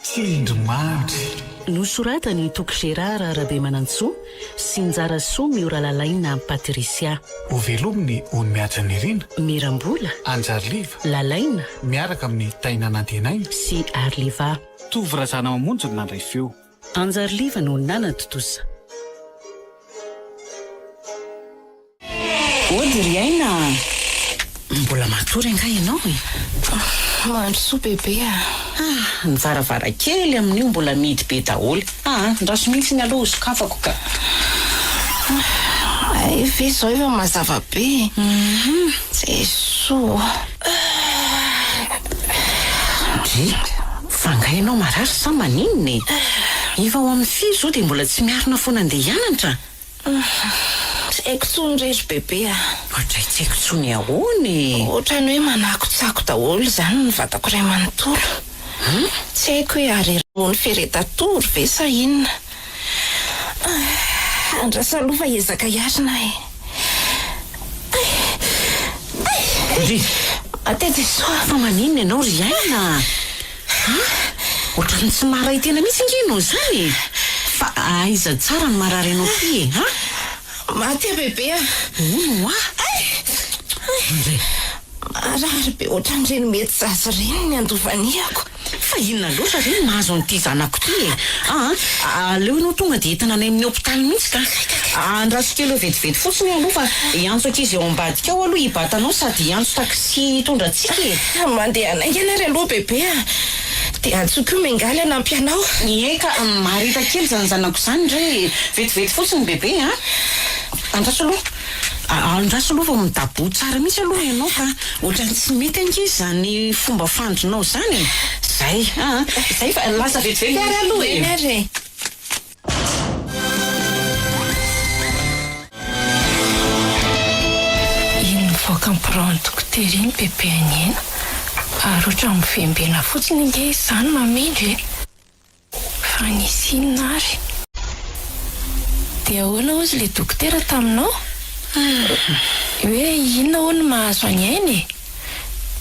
Tsindrimandry. Nosoratan'i Toky Gérard Rabemanantsoa sy Njarasoa Mioralalaina Patricia. Hovelominy Ony Mihaja Nirina. Mirambola. Anjariliva. Lalaina. Miaraka amin'i Taina Nantenaina. Sy Arliva. Tovo Razanamamonjy no nandray feo. Anjariliva no nanatontosa. Ody ry Aina a! Mbola matory angaha ianao e? Mandrosoa bebe a! Ah, ny varavarankely amin'io mbola mihidy be daholo. Aa, andraso mihitsy ny aloha hosokafako ka. Hay ve izao efa mazava be e! Jesoa ô! Dry, fa angaha ianao marary sa maninona e? Efa ho amin'ny firy izao dia mbola tsy miarina foana andeha hianatra? Tsy haiko tsony re ry bebe a! Ohatray tsy haiko tsony ahoana e? Ohatrany hoe manakotsako daholo izany ny vatako iray manontolo. Tsy haiko hoe areraho ny fereta-tory ve sa inona? Andraso aloha fa hiezaka hiarina aho e! Ay! Ay! Ndry! Ate Jesoa! Fa maninona ianao ry Aina a? An! Ohatran'ny tsy maharay tena mihitsy ange ianao izany e! Fa aiza tsara no marary anao ity e? An! Maty aho bebe a! Hono hoa! Ay! Ndry! Marary be ohatran'ireny mety zaza ireny ny andovanihako. Fa inona loatra re no mahazo an'ity zanako ity e? Aa, aleo ianao tonga dia entina any amin'ny hopitaly mihitsy ka! Andraso kely eo vetivety fotsiny aloha fa hiantso ankizy ao ambadika ao aloha hibata anao sady hiantso taxi hitondra antsika e! Mandeha hanaingana ary aloha bebe a! Dia antsoiko io Miangaly hanampy anao. Ie ka, mahareta kely izany zanako izany re e! Vetivety fotsiny bebe a! Andraso aloha. Andraso aloha vao midaboha tsara mihitsy aloha ianao fa ohatran'ny tsy mety ange izany fomba fandrinao izany e! Zay aa! Zay fa lasa vetivety ary aloha e! Eny ary e! Iny nivoaka ny biraon'ny dokotera iny bebe an'i Aina ary ohatran'ny mivembena fotsiny ange izy izany mamindra e! Fa nisy inona ary? Dia ahoana hozy ilay dokotera taminao? Hoe inona hono no mahazo an'i Aina e?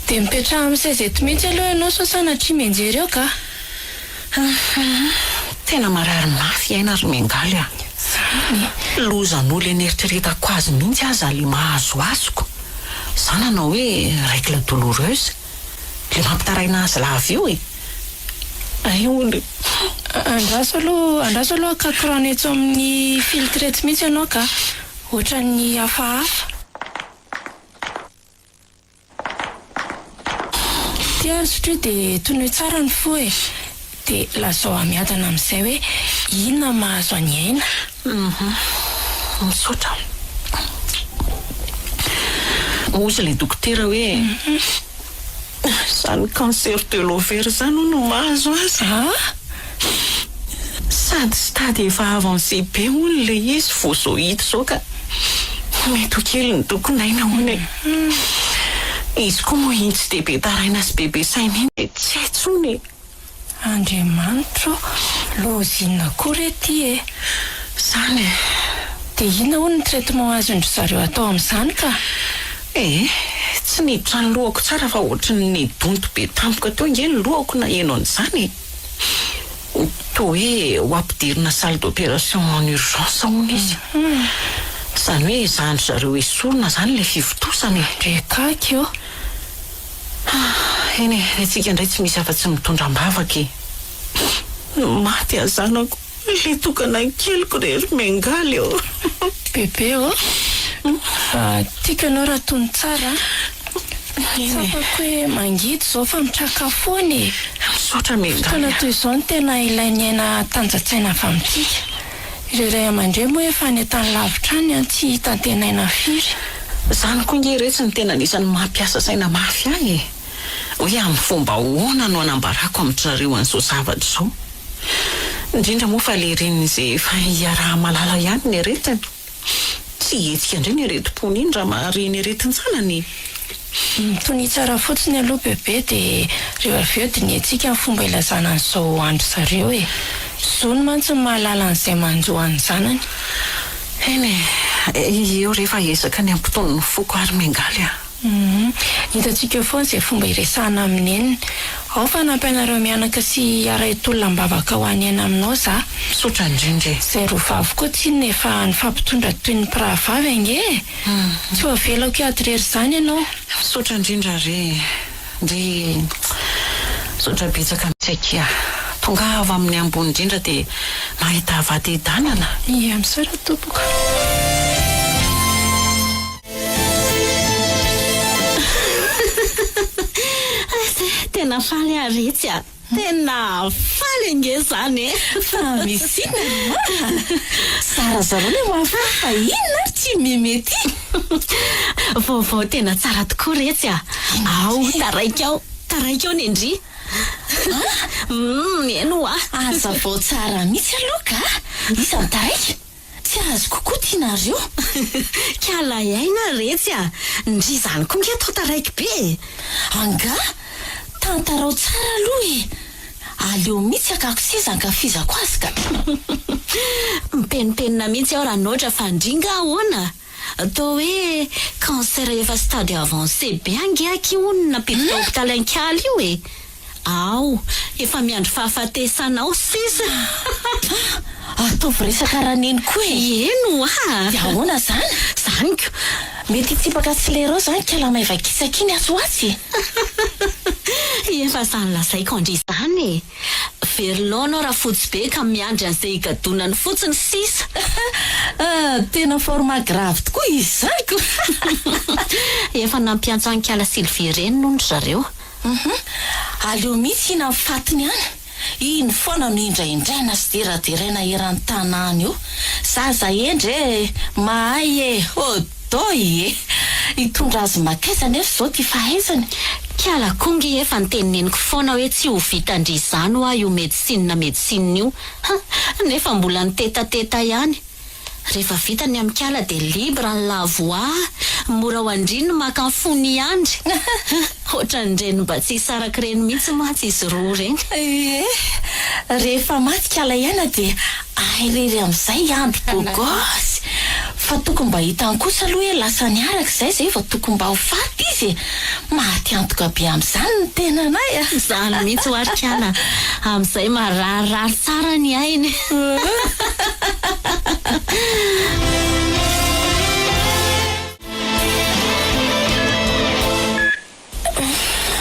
Dia mipetraha amin'ny seza eto mihitsy aloha ianao sao sanatria mianjera eo ka! Tena marary mafy Aina ry Miangaly a! Zany e! Lozan'olo eneritreretako azy mihitsy aza le mahazo azoko. Za nanao hoe règle douloureuse. Le mampitaraina azy lava io e! Hay hono e! Andraso aloha, andraso aloha hakako rano etsy amin'ny filtre etsy mihitsy ianao ka! Ohatran'ny hafahafa. Ty ary sotroy dia tonoy tsara ny fo e! Dia lazao hamiadana amin'izay hoe inona no mahazo an'i Aina. Hum misaotra. Hozy ilay dokotera hoe izany cancer de l'ovaire izany hono no mahazo azy. Ah! Sady stade efa avancé be hono ilay izy vao izao hita izao ka mety ho kely ny tokin'aina hono e. Izy koa moa iny tsy dia be taraina sy be be saina iny dia tsy hay intsony e. Andriamanitro ô! Loza inona koa re ty e! Zany e! Dia inona hono ny traitement azon-dry zareo atao amin'izany ka? Ee, tsy niditra ny lohako tsara fa ohatry ny nidonto be tampoka teo ange ny lohako naheno an'izany e! Toa hoe ho ampidirina salle d'opération en urgence hono izy. Izany hoe ezahan-dry zareo esorina izany ilay fivontosana e! Ndrekaky ô! Ah, eny e, ny antsika indray tsy misy afa-tsy mitondra am-bavaka e. Maty aho zanako, ilay tokana keliko re ry Miangaly ô. Bebe ô, tiako ianao raha tony tsara a. Tsapako hoe mangidy izao fa mitraka foana e. Misaotra Miangaly a. Fotoana toy izao no tena ilain'ny aina tanjan-tsaina avy amintsika. Ireo ray aman-dreny moa efa any an-tany lavitra any an, tsy hita antenaina firy. Izany koa nge retsy no tena anisan'ny mampiasa saina mafy ahy e! Hoe amin'ny fomba ahoana no hanambarako amin-dry zareo an'izao zavatra izao? Indrindra moa fa le reniny izay efa iaraha-mahalala ihany ny aretiny. Tsy hihetsika indray ny aretim-pony iny raha mahare ny aretin-janany e! Mitonia tsara fotsiny aloha bebe dia rehefa avy eo dinihantsika ny fomba ilazana an'izao an-dry zareo e! Zony mantsy ny mahalala an'izay manjo an'ny zanany. Eny e, eo re fa hiezaka ny hampitony ny foko ary miangaly aho. Humm. Hitantsika eo foana izay fomba hiresahana amin'i Neny. Ao fa hanampy anareo mianaka sy hiara-hitolona am-bavaka ho an'i Aina aminao za. Misaotra indrindra e. Izay roa vavy koa tsinona efa nifampitondra toy ny mpirahavavy ange e! Tsy ho avelako hiady irery izany ianao. Misaotra indrindra re e. Ndry. Misaotra betsaka mihitsy akia. Tongava amin'ny ambony indrindra dia mahita vadidanana. Ia, misaotra tompoko. Tena faly aho retsy a! Tena faly ange izany e! Fa misy inona ry ma? Zara zareo le mahafaly fa inona ary ty meme ty? Vaovao tena tsara tokoa retsy a! Ao, taraiky ao, taraiky ao nendry! Humm, eny hoa! Hazavao tsara mihitsy aloha ka! Iza no taraiky? Tsy azoko koa ty nareo. Kala aina retsy a! Ndry zany koa nge atao taraiky be e! Angaha? Tantarao tsara aloha e! Aleo mihitsy hakako seza ankafizako azy ka! Mipenipenina mihitsy aho Ranoatra fa ndry nga ahoana? Toa hoe cancer efa stade avancé be ange akia hono ny nampiditra hopitaly an-kiala io e! Ao, efa miandry fahafatesana ao sisa. Ataovy resaka raneny koa e! Eny hoa! Dia ahoana izany? Izany ko! Mety hitsipaka tsy lera ao izany kala maivakisaka iny atsy ho atsy e! Efa izany lazaiko an-dry izany e! Very laona aho rafotsy be ka miandry an'izay higadonany fotsiny sisa. Tena format grave tokoa izy izany ko! Efa nampiantso an'i Kala Sylvie ireny hono ry zareo. Hum aleo mihitsy iny amin'ny fatiny any. Iny foana no indraindraina sy deraderaina eran'ny tanàna eo. Zaza hendry e! Mahay e! Odoi e! Hitondra azy makaiza anefa izao ity fahaizany? Kiala koa nge efa niteneniko foana hoe tsy ho vitan-dry izany hoa io medecine medecine io ha! Nefa mbola nitetateta ihany. Rehefa vita ny amikala dia libre ny la voix, mora ho an-dry ny maka ny fony hiandry. Ohatran'ireny mba tsy hisaraka ireny mihitsy mantsy izy roa ireny. Ie, rehefa maty kala aina dia ahy irery amin'izay hiandry beau gosse. Fa tokony mba hitany kosa aloha hoe lasa niaraka izay zay vao tokony mba ho faty izy e! Maty antoka be amin'izany ny tenanay a! Izany mihitsy hoa ry kala, amin'izay mararirary tsara ny ainy.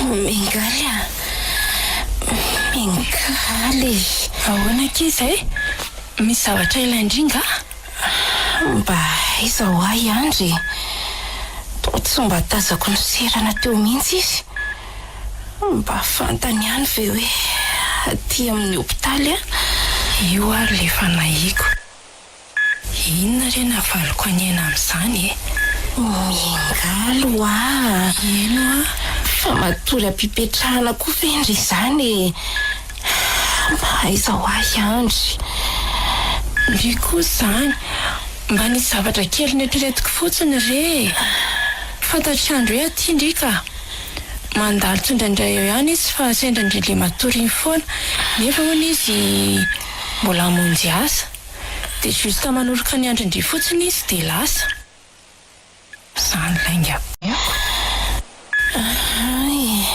Miangaly a! Miangaly e! Ahoana akia izay? Misy zavatra ilain-dry nga? Mba aiza ho ahy Andry e? Toa tsy mba tazako niserana teo mihitsy izy. Mba fantany ihany ve hoe aty amin'ny hopitaly aho? Io ary ilay fanahiako. Inona re no havaliko an'i Aina amin'izany e? Miangaly hoa! Eny hoa! Fa matory am-pipetrahana koa ve ndry izany e? Mba aiza ho ahy Andry? Ndry koa izany! Mba nisy zavatra kely noeritreretiko fotsiny re e! Fantatr'i Andry hoe aty ndry ka! Mandalo tsindraindray eo ihany izy fa sendra ndry le matory iny foana, nefa hono izy mbola hamonjy asa. Dia juste manoroka ny andrin-dry fotsiny izy dia lasa. Izany lainga be ako. Hay,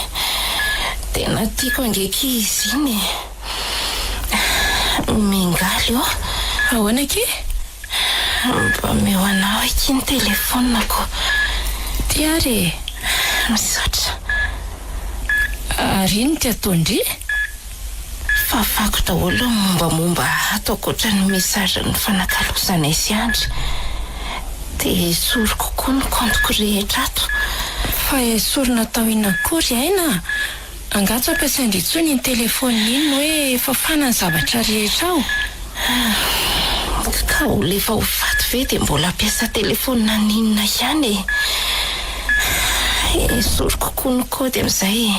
tena tiako ange akia izy iny e. Miangaly ô. Ahoana akia? Mba omeo anao akia ny telefaoniko. Ty ary e. Misaotra. Ary ino ty ataon-dry? Fafako daholo ny mombamomba ato ankoatra ny message nifanakalozanay sy Andry. Dia esoriko koa ny compte-ko rehetra ato. Fa esorina atao inona koa ry Aina a? Angaha tsy ampiasain-dry intsony iny telephone iny hoe fafana ny zavatra rehetra ao? Ka olona efa ho faty ve dia mbola hampiasa telephone haninona ihany e? Esoriko koa ny code amin'izay e!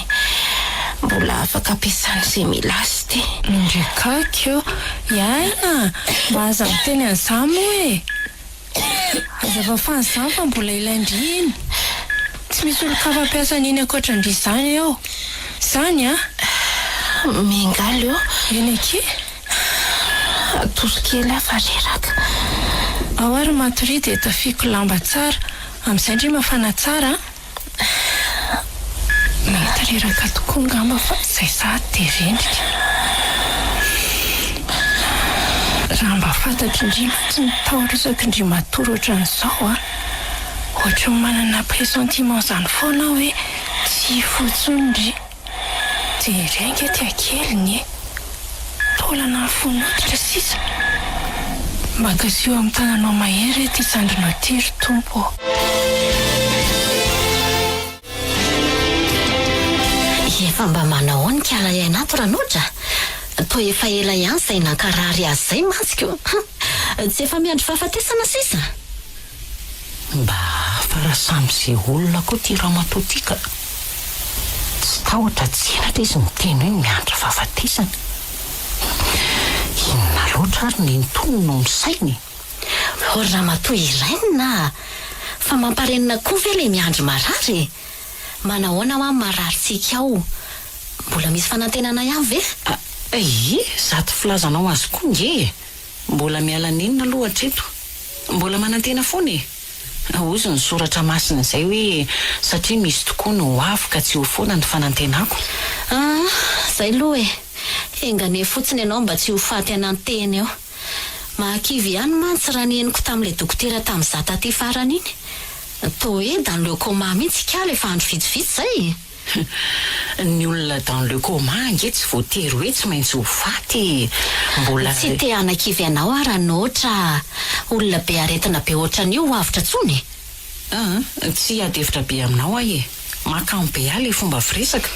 Mbola afaka ampiasan'izay mila azy ity. Ndry kaky ô! I Aina a! Mba aza miteny an'izany moa e! Aza fafana izany fa mbola ilain-dry iny. Tsy misy olon-kafa hampiasa an'iny ankoatran-dry izany eo. Izany an! Miangaly ô! Eny akia. Hatory kely aho fa reraka. Ao ary matoria dia tafiako lamba tsara. Amin'izay ndry mafana tsara an! Reraka tokoa angamba fa izay sahady dia rendrika. Raha mba fantatro ndry mantsy ny tahotra isaky ndry matory ohatran'izao a! Ohatry ny manana pressentiment izany foana aho hoe tsy hifoha intsony ndry. Jereo ange ty akeliny e! Taolana mifonototra sisa. Mba kasiho amin'ny tananao mahery re ity sandrinao ity ry Tompo ô! Efa mba manahoana ikala aina ato Ranoja? Toa efa ela ihany izay nankarary azy izay mantsy ko! Tsy efa miandry fahafatesana sisa? Mba hafa raha samy ze olona koa ty ramatoa ty ka! Tsy tahotra tsy henatra izy miteny hoe miandry fahafatesana. Inona loatra ary nenitony no misaina e? O ry ramatoa Irène a! Fa mamparenina koa ve le miandry marary e? Manahoana hoa ny mararintsika ao? Mbola misy fanantenana ihany ve? Ie, zato filazanao azy koa nge e! Mbola miala nenina aloha hatreto. Mbola manantena foana e! Hozy ny soratra masina izay hoe satria misy tokoa ny ho avy ka tsy ho foana ny fanantenako. Aa, zay aloha e! Enga anie fotsiny ianao mba tsy ho faty hanantena eo. Mahakivy ihany mantsy raha ny henoko tamin'ilay dokotera tamin'izaho taty farany iny. Toa hoe dans le coma mihitsy ikala efa andro vitsivitsy izay e! Ny olona dans le coma ange tsy voatery hoe tsy maintsy ho faty e! Mbola. Tsy te hanakivy anao aho Ranotra a! Olona be aretina be ohatran'io ho avotra tsony e! Aa, tsy hiady hevitra be aminao aho e! Mahakamo be ahy ilay fomba firesaka.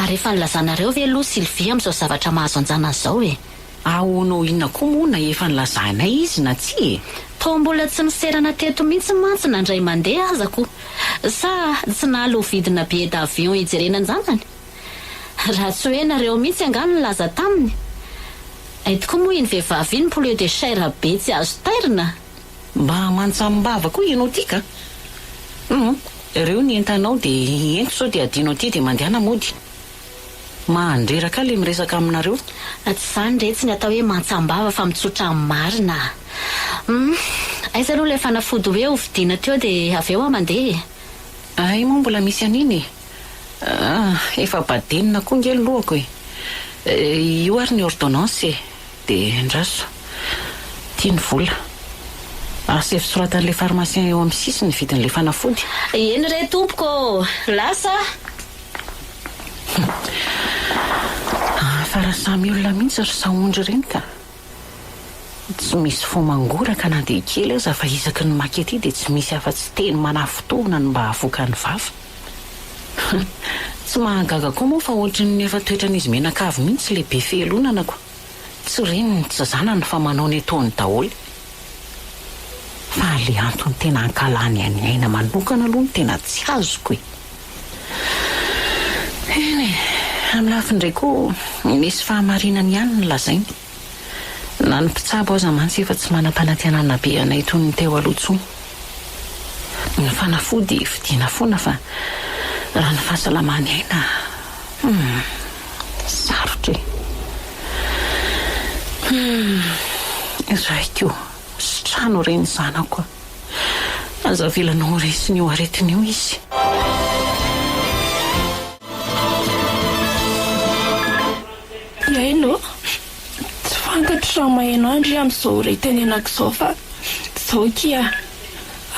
Ary efa nilazanareo ve aloha Sylvie amin'izao zavatra mahazo an-janany izao e? Ahoana inona koa moa na efa nilazanay izy na tsia e? Toa mbola tsy niserana teto mihitsy mantsy na indray mandeha aza ko! Sa tsy nahaloa vidina billet d'avion hijerena an-janany? Raha tsy hoe nareo mihitsy angaha no nilaza taminy? Hay tokoa moa iny vehivavy iny poulet de chair be tsy azo tairina! Mba mantsam-bava koa ianao ity ka! Hum, ireo ny entanao dia ento sao dia adino aty dia mandehana mody. Mandreraka ahy le miresaka aminareo. Tsy izany retsy ny atao hoe mantsam-bava fa mitsotra ny marina a! Hum, aiza aloha ilay fanafody hoe ho vidiana teo dia avy eo aho mandeha e! Hay moa mbola misy an'iny e! Ah, efa badenina koa nge ny lohako e! Io ary ny ordonnance e! Dia andraso. Ity ny vola. Asaivo soratan'ilay pharmacien eo amin'ny sisiny ny vidin'ilay fanafody. Eny re tompoko ô! Lasa aho! Hafa raha samy olona mihitsy ry Sahondry ireny ka! Tsy misy fo mangoraka na dia kely aza fa isaky ny maka ety dia tsy misy afa-tsy teny manafintohina no mba avoakan'ny vava. Tsy mahagaga koa moa fa ohatran'ny efa toetran'izy mianakavy mihitsy ilay be fialonana ko! Tsy reniny tsy zanany fa manao ny ataony daholo. Fa le antony tena ankahalany an'i Aina manokana aloha no tena tsy azoko e! Eny e, amin'ny lafiny iray koa misy fahamarinany ihany ny lazainy. Na ny mpitsabo aza mantsy efa tsy manam-panantenana be anay toy ny teo aloha intsony. Ny fanafody vidiana foana fa raha ny fahasalaman'i Aina hum sarotra e! Hum raiko sitrano re ny zanako a! Aza avelanao ho resin'io aretina io izy. Mihaino ô! Tsy fantatro raha maheno ahy ndry amin'izao ora itenenako izao fa izao akia.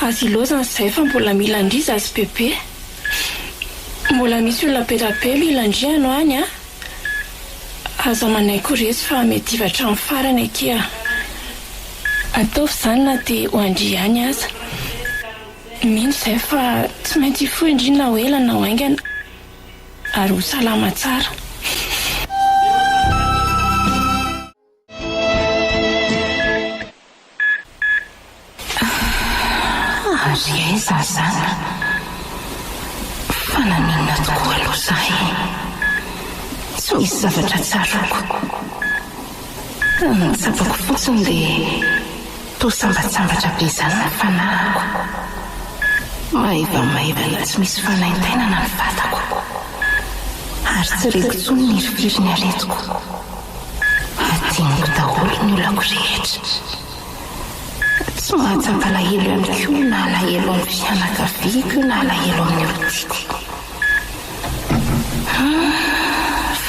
Aza ilaozana izay fa mbola mila an-dry zaza bebe. Mbola misy olona be da be mila an-dry any ho any a! Aza manaiky ho resy fa miadiva hatramin'ny farany akia. Ataovy izany na dia ho an-dry ihany aza. Mino izahay fa tsy maintsy hifoha indry na ho ela na ho haingana. Ary ho salama tsara. Ary aiza zany? Fa naninona tokoa aloha za e? Tsy misy zavatra tsaroako. Ny tsapako fotsiny dia toa sambatsambatra be izany ny fanahiko. Maivamaivana tsy misy fanaintainana ny vatako. Ary tsy reko intsony ny hirifiry ny aretiko. Hadinoko daholo ny olako rehetra. Tsy mahatsapa alahelo ihany koa na alahelo amin'ny fianakaviako io na alahelo amin'ny olon-tiako.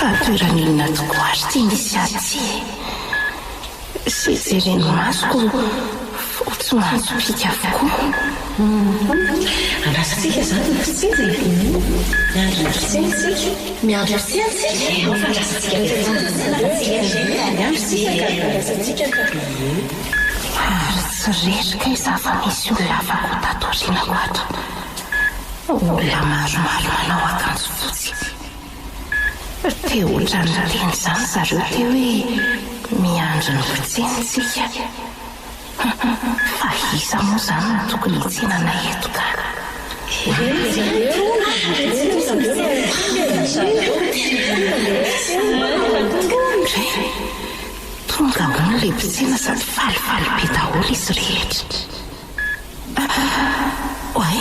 Fa toerana inona tokoa ary ity misy ahy ity e? Izay jeren'ny masoko fotsy manjopiaka avokoa. Andrasantsika izany ny mpitsena e! Miandry ny mpitsena isika. Miandry mpitsena isika? Ao fa andrasantsika be Miandry isika ka. Andrasantsika ka. Ary tsy rery kay za fa misy olona hafa koa tato aorianako ato. Olona maromaro manao akanjo fotsy. Te ohatran'ny niteny izany zareo teo hoe miandry ny mpitsena isika. Fa iza moa izany no tokony hitsena anay eto ka? Ndray! Tonga hono ilay mpitsena sady falifaly be daholo izy rehetra. Oay!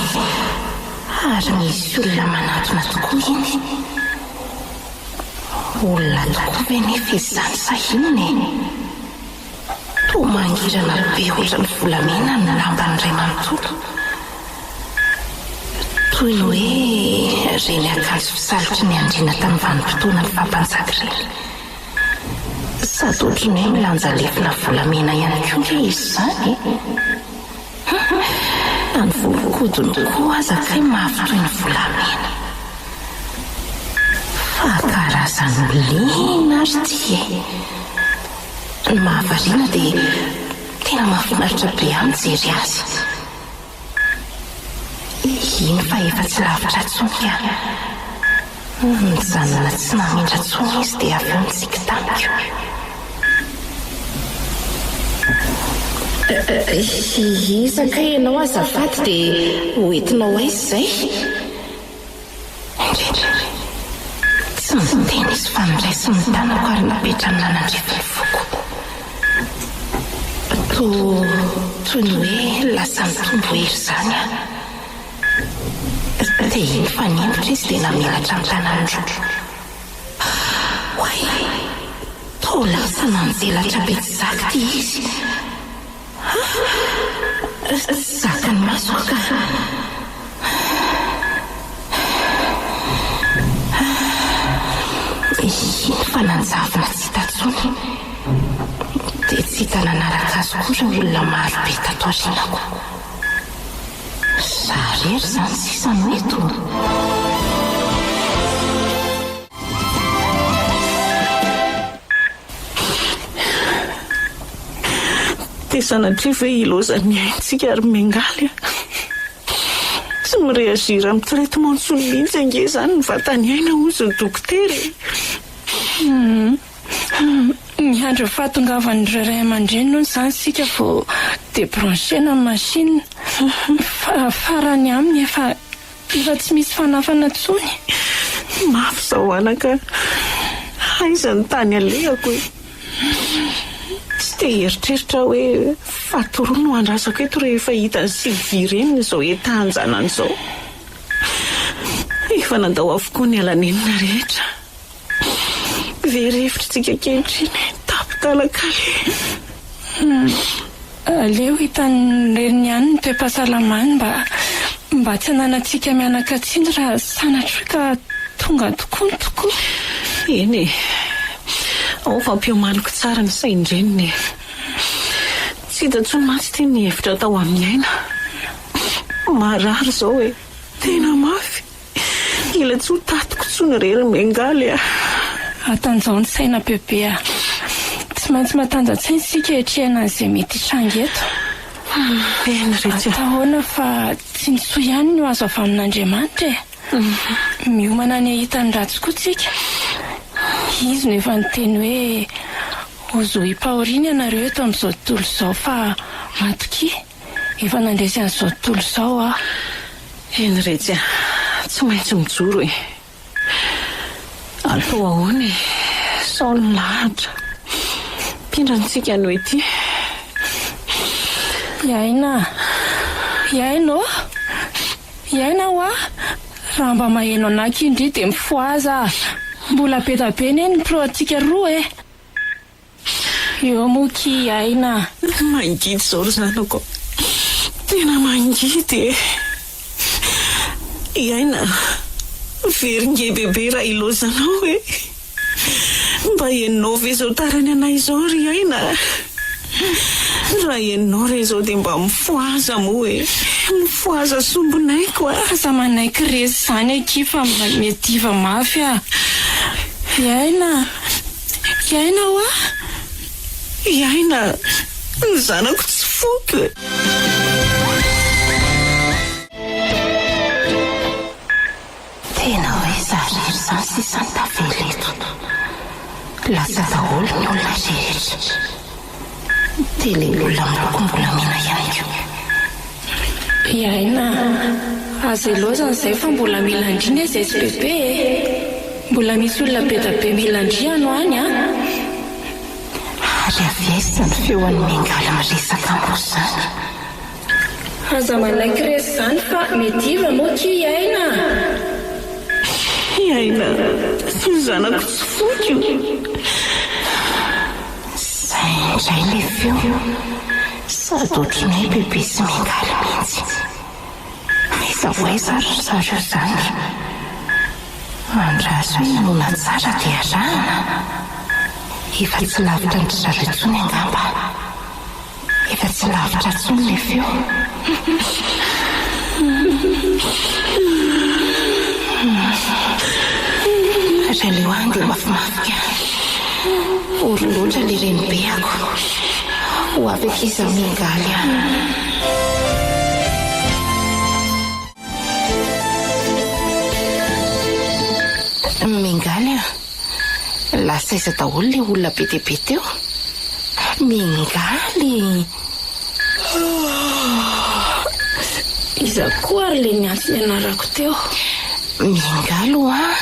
Ary misy olona manatona tokoa iny. Olona tokoa ve nefa izy izany sa inona e? Toa mangirana be ohatran'ny volamena ny lambany iray manontolo. Toy ny hoe ireny akanjo fisalotry ny andriana tamin'ny vanim-potoanan'ny faha-mpanjaka ireny. Sady ohatran'ny hoe milanja lefona volamena ihany koa nge izy izany e! Na ny volon-kodiny koa aza kay mafy toy ny volamena. Fa karazan'olona ary ity e! Ny mahavariana dia tena mahafinaritra be ahy mijery azy. Iny fa efa tsy lavitra intsony ka. Nijanona tsy namindra intsony izy dia avy eo nitsiky tamiko. Iza kay ianao azafady dia ho entinao aiza izay? Indrindra. Tsy niteny izy fa noraisiny ny tanako ary napetrany nanandrify ny foko. Toa toy ny hoe lasa nitombo hery izany aho. Te hino fa nihemotra izy dia namelatra ny tanany roa. Oay! Toa lasa nanjelatra be tsy zaka ity izy. Tsy zakan'ny masoko ka. Iny fa nanjavona tsy hita intsony. Dia tsy hita nanaraka azy koa ireo olona maro be tato aorianako. Za irery izany sisa no eto? Dia sanatria ve ilaozan'ny aintsika ry Mengaly a? Tsy mi-réagir amin'ny traitement intsony mihitsy ange izany ny vatan'ny aina hozy ny dokotera e! Miandry ny fahatongavan'ireo ray aman-dreny hono izany isika vao débrancher-na ny machine. Fa farany aminy efa Efa tsy misy fanafana tsony. Mafy izao anaka a! Aiza ny tany alehako e! Tsy te hieritreritra aho hoe faty roa no andrasako eto rehefa hitan'i Sylvie reniny izao état-njanany izao. Efa nandao avokoa ny ala-nenina rehetra. Very hevitra tsika ankehitriny, tapi-talan-kaleha. Aleo hitan'ny reniny ihany ny toe-pahasalamany mba mba tsy hananantsika mianaka tsiny raha sanatria ka tonga tokoa ny tokoa. Eny e! Ao fa ampiomaniko tsara ny sain-dreniny e! Tsy hita intsony mantsy ity ny hevitra atao amin'ny aina. Marary izao e! Tena mafy! Ela tsy ho tatiko tsony re ry Miangaly a! Atanjaho ny saina bebe a! Tsy maintsy matanja-tsaina isika hiatrehana an'izay mety hitranga eto. Eny re tsy. Atao ahoana fa tsy ny soa ihany no azo avy amin'Andriamanitra e! Miomana ny hahita ny ratsy koa tsika. Izy no efa niteny hoe hozohim-pahoriana ianareo eto amin'izao tontolo izao fa matokia, efa nandresy an'izao tontolo izao aho. Eny retsy a! Tsy maintsy mijoro e! Atao ahoana e? Sao ny lahatra. Mpindrantsika no ety. I Aina a! I Aina ô! I Aina hoa! Raha mba maheno anah akia ndry dia mifohaza a! Mbola be da be anie ny pro-antsika roa e! Eo moa ki Aina a! Mangidy izao ry zanako a! Tena mangidy e! I Aina, very nge bebe raha ilaozanao e! Mba henonao ve izao tarany anay izao ry Aina a? Raha henonao re izao dia mba mifohaza moa e! Mifohaza sombinaiko a! Aza manaiky resy izany akia fa miadiva mafy a! I Aina! I Aina hoa! I Aina! Ny zanako tsy foiko e! Tena hoe za irery izany sisa no tavela eto. Lasa daholo ny olona rehetra. Dia ilay olona milokom-bolamena ihany koa. I Aina a! Aza ilaozana izay fa mbola mila an-dry anie izay sy Bebe e! Mbola misy olona be da be mila an-dry any ho any an! Ary avy aiza ny feo an'i Miangaly miresaka amiko izany? Aza manaiky resy izany fa mediva moa ki i Aina a! I Aina sy ny zanako tsy foiko. Izay indray ilay feo, sady ohatry ny hoe bebe sy miangaly mihitsy. Aiza ho aiza ary ry zareo izany? Andraso hoe hinoana tsara dia arahana? Efa tsy lavitra an-dry zareo intsony angamba. Efa tsy lavitra intsony ilay feo. Ry aleo handeha mafimafy ka. Ory loatra ilay renibeako. Ho avy akia izaho miangaly an. Miangaly an. Lasa aiza daholo ilay olona be dia be teo? Miangaly! Iza koa ary ilay niantso ny anarako teo? Miangaly hoa!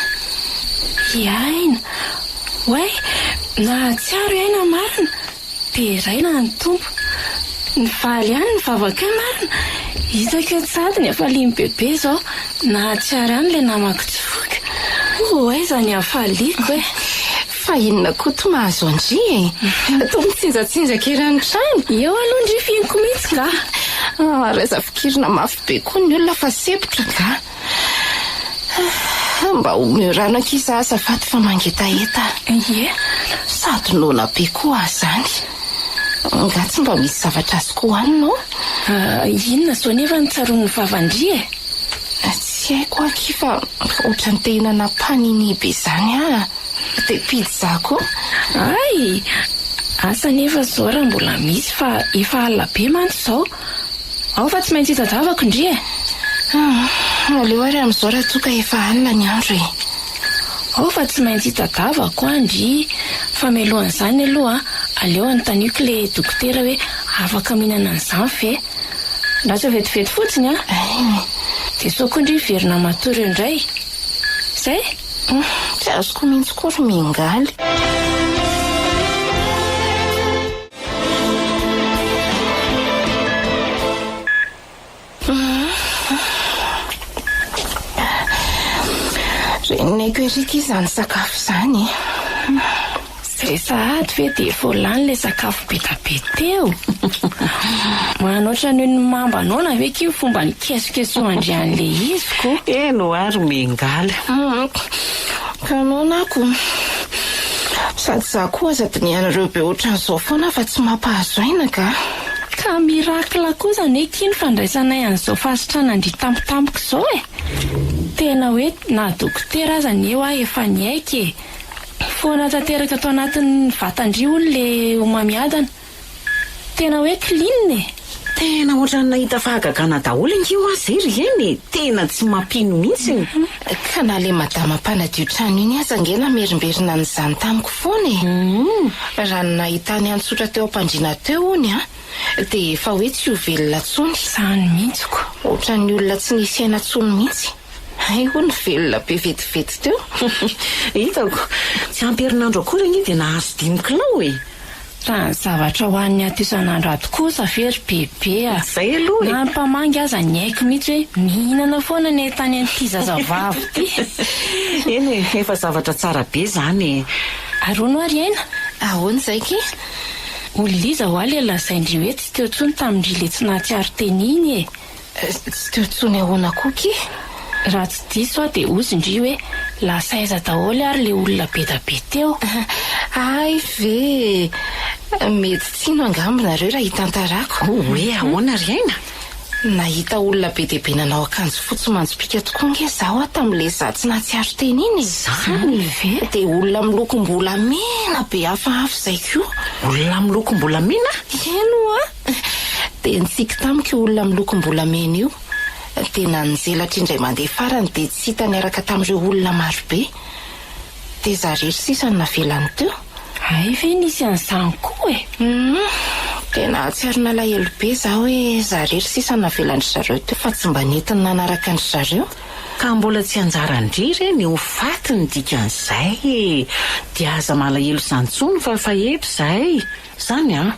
I Aina! Oay! Nahatsiaro i Aina marina! Deraina ny Tompo. Nivaly ihany ny vavakay marina. Hitako etsy sahady ny hafalian'i Bebe izao. Nahatsiaro ihany ilay namako tsy foiko. Ho aiza ny hafaliako e! Fa inona koa ty mahazo an-dry e? Toa mitsinjatsinjaka eran'ny trano. Eo aloha ndry fihiniko mihitsy nga. Ary aza fikirina mafy be koa ny olona fa sempotra nga. Mba omeo rano akia za azafady fa mangetaheta. Ie. Sady noana be koa aho zany. Nga tsy mba misy zavatra azoko hohanina ao? Inona zao nefa no tsaroan'ny vavan-dry e? Tsy haiko akia fa ohatran'ny te hihinana panini be zany aho. Dia pizza koa. Hay! Asa nefa zao raha mbola misy fa efa alina be mantsy zao. Ao fa tsy maintsy hitadiavako ndry e! Hum, aleo ary amin'izao raha toa ka efa alina ny andro e! Ao fa tsy maintsy hitadiavako an ndry, fa mialohan'izany aloha aleo anontaniako le dokotera hoe afaka mihinana an'izany ve? Lasa vetivety fotsiny an! Ein! Dia sao koa ndry hiverina matory eo indray? Zay? Hum, tsy azoko mihitsy koa ry Miangaly. Reninaiko ery ity izany sakafo izany e. Izay sahady ve dia efa ho lany ilay sakafo be da be teo? Manoatra noho ny mamba noana ve kia ny fomba nikesokesohan-dry an'ilay izy ko? Eny ho'a ry Miangaly. Ka noana ako. Sady za koa aza dinihanareo be otran'izao foana fa tsy mampahazo aina ka. Ka miracle kosa anie ki ny fandraisanay an'izao fahasitranan-dry tampotampoka izao e! Tena hoe na dokotera aza anie hoa efa niaiky e! Foana tanteraka tao anatin'ny vatan-dry hono le homamiadana. Tena hoe clean e! Tena ohatran'ny nahita fahagagana daholo ange hoa zay ry Eny e! Tena tsy mampino mihitsy. Ka na le madama mpanadio trano iny aza ange namerimberina an'izany tamiko foana e! Raha ny nahitany an'i-tsotra teo am-pandriana teo hono an, dia efa hoe tsy ho velona intsony. Izany mihitsy ko! Ohatran'ny olona tsy nisy aina intsony mihitsy. Hay hono velona be vetivety teo. Hitako, tsy ampy herinandro akory anie dia nahazo dimy kilao e! Raha ny zavatra hohaniny ato isan'andro ato kosa ve ry Bebe a! Izay aloha e! Na ny mpamangy aza niaiky mihitsy hoe mihinana foana ny ahitany an'ity zazavavy ity. Eny e, efa zavatra tsara be izany e! Ary hono hoa ry Aina? Ahoana izay ki? Olona iza hoa ilay lazain-dry hoe tsy teo intsony tamin-dry ilay tsy nahatsiaro tena iny e? Tsy teo intsony ahoana koa ki? Raha tsy diso aho dia hozy ndry hoe lasa aiza daholo ary le olona be da be teo? Hay ve e! Mety tsy hino angamba nareo raha hitantarako. Hoe ahoana ry Aina? Nahita olona be dia be nanao akanjo fotsy manjopiaka tokoa ange izaho aho tamin'ilay izaho tsy nahatsiaro tena iny e! Izany ve? Dia olona milokom-bolamena be hafahafa izay koa. Olona milokom-bolamena? Eny ho'a! Dia nitsiky tamiko io olona milokom-bolamena io. Dia nanjelatra indray mandeha farany dia tsy hita niaraka tamin'ireo olona marobe. Dia izaho irery sisa no navelany teo. Hay ve nisy an'izany koa e! Humm, tena nahatsiaro nalahelo be izaho hoe izaho irery sisa no navelan-dry zareo teo fa tsy mba nentiny nanaraka an-dry zareo. Ka mbola tsy anjaran-dry re ny ho faty ny dikan'izay e! Dia aza malahelo izany intsony fa efa eto izahay. Izany an!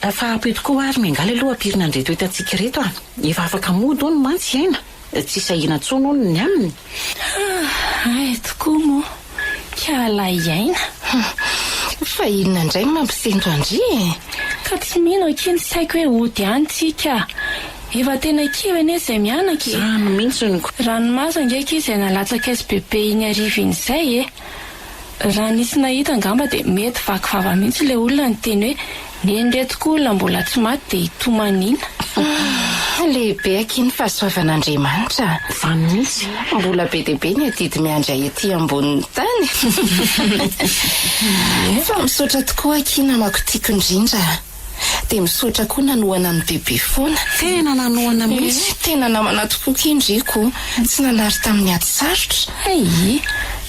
Fa ampio tokoa ary miangaly aloha ampirina an'ireto entantsika ireto an! Efa afaka mody hono mantsy i Aina, tsy sahina intsony hono ny aminy. Hay tokoa moa, kiala i Aina. Fa inona indray no mampisento an-dry e? Ka tsy mino akia ny saiko hoe hody any tsika. Efa tena kivy anie izay mianaka e! Izany mihitsy no. Ranomaso ange akia izay nalatsaka SBB iny hariva iny izay e! Raha nisy nahita angamba dia mety vaky vava mihitsy ilay olona niteny hoe neny reto koa olona mbola tsy maty dia hitomaniana. Lehibe akia ny fahasoavan'Andriamanitra a! Izany mihitsy. Mbola be dia be ny adidy miandry ahy ety ambonin'ny tany. Fa misaotra tokoa akia namako tiako indrindra a! Dia misaotra koa nanohana an'i Bebe foana. Tena nanohana mihitsy. Tena namana tokoa ki ndry ko. Tsy nanary tamin'ny ady sarotra. Hay!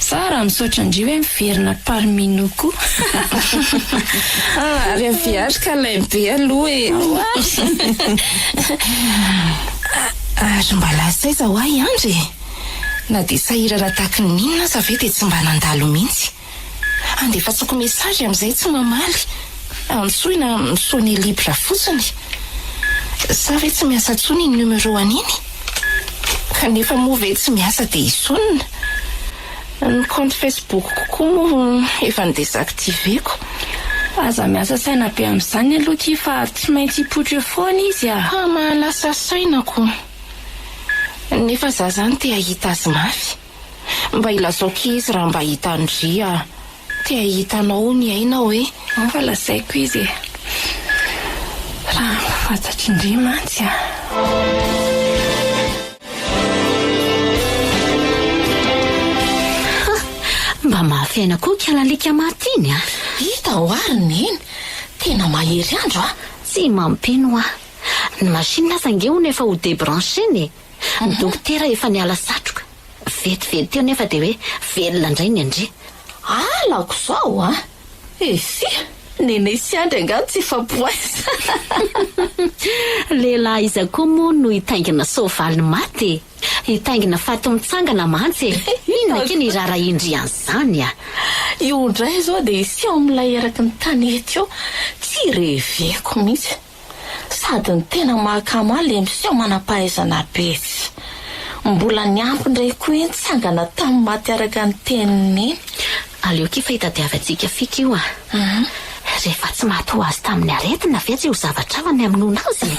Za raha misaotra ndry hoe miverina parmi nous koa. Ary avia ary câlin be aloha e. Ary mba lasa aiza hoa i Andry e? Na dia sahirana tahaky ny inona aza ve dia tsy mba nandalo mihitsy. Andefasako message amin'izay tsy mamaly. Antsoina mi-sonner libre fotsiny. Sa ve tsy miasa intsony iny numéro any iny? Kanefa moa ve tsy miasa dia hi-sonne? Ny compte Facebook-ko koa moa efa ni-desactiver-ko. Aza miasa saina be amin'izany aloha akia fa tsy maintsy hipoitra eo foana izy a! Fa mahalasa saina ko. Nefa za zany te hahita azy mafy. Mba ilazao ki izy raha mba hita an-dry a! Te hahita anao hono i Aina hoe. Ao fa lazaiko izy e! Raha mba fantatr'ndry mantsy a! Ha! Mba mafy aina koa kala alika maty iny a! Hita hoa ry Neny! Tena mahery andro a! Tsy mampino hoa! Ny machine aza ange hono efa ho debrancher-na e! Ny dokotera efa niala satroka. Vetivety teo nefa dia hoe velona indray ny an-dry. Halako izao an! Efia! Nene sy Andry angaha tsy efa poinsa? Lehilahy iza koa moa no hitaingina soavaly maty e? Hitaingina faty mitsangana mantsy e! Inona akia ny hiraharahian-dry an'izany a! Io indray izao dia hiseho amin'ilay eraky ny tanety eo. Tsy reveko mihitsy. Sady ny tena mahakamo ahy le miseho manam-pahaizana be tsy. Mbola niampy indray koa iny tsangana tamin'ny maty araka ny tenin'i Neny. Aleo akia fa hitadiavantsika fika io a! Rehefa tsy maty ho azy tamin'ny aretina ve tsy ho zavatra hafa ny hamonoana azy e?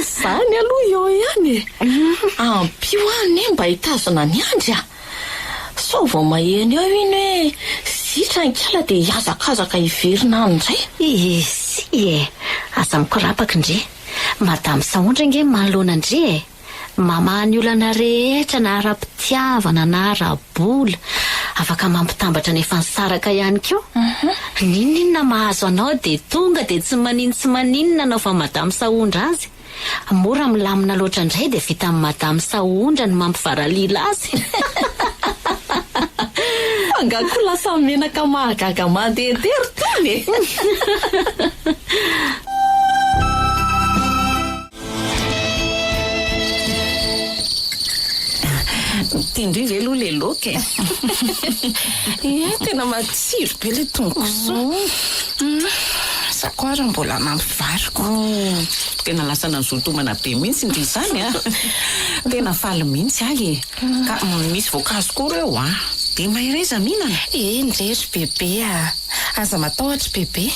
Zany aloha eo ihany e! Ampio aho anie mba hitazona an'i Andry a! Sao vao maheno eo iny hoe zitra ny kala dia hihazakazaka hiverina any indray. Izy e! Aza mikorapaka ndry. Madame Sahondra ange manoloana an-dry e! Mamaha ny olana rehetra na ara-pitiavana na ara-bola. Afaka mampitambatra ny efa nisaraka ihany koa. N'inon'inona mahazo anao dia tonga dia tsy manin-tsy maninona anaovan'i Madame Sahondra azy. Mora milamina loatra indray dia vitan'i Madame Sahondra ny mampivaralila azy. Fa nga koa lasa menaka mahagaga mandehandeha ry tony e! Tian-dry ve aloha ilay laoka e? Ie, tena matsiro be ilay tongosoa. Za koa ary mbola hanampy vary ko. Tena lasa nazoto homana be mihitsy ndry izany a! Tena faly mihitsy ahy e! Ka misy voankazo koa ireo a! Dia mahereza mihinana! Eny re ry bebe a! Aza matahotra bebe,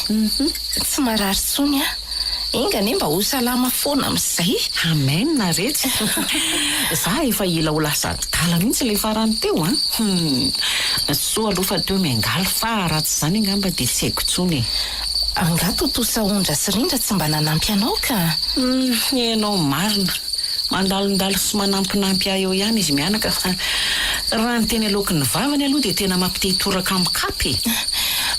tsy marary intsony aho. Enga anie mba ho salama foana amin'izay. Amen retsy. Za efa hila ho lasa adala mihitsy ilay farany teo an. Hum. Soa aloha fa teo miangaly fa raha tsy izany angamba dia tsy haiko intsony e. Angaha tontosa ondra sy rindra tsy mba nanampy anao ka? Hum, ianao marina. Mandalondalo sy manampinampy ahy eo ihany izy mianaka fa raha ny teny aloaky ny vavany aloha dia tena mampite hitoraka amin'ny kapy e!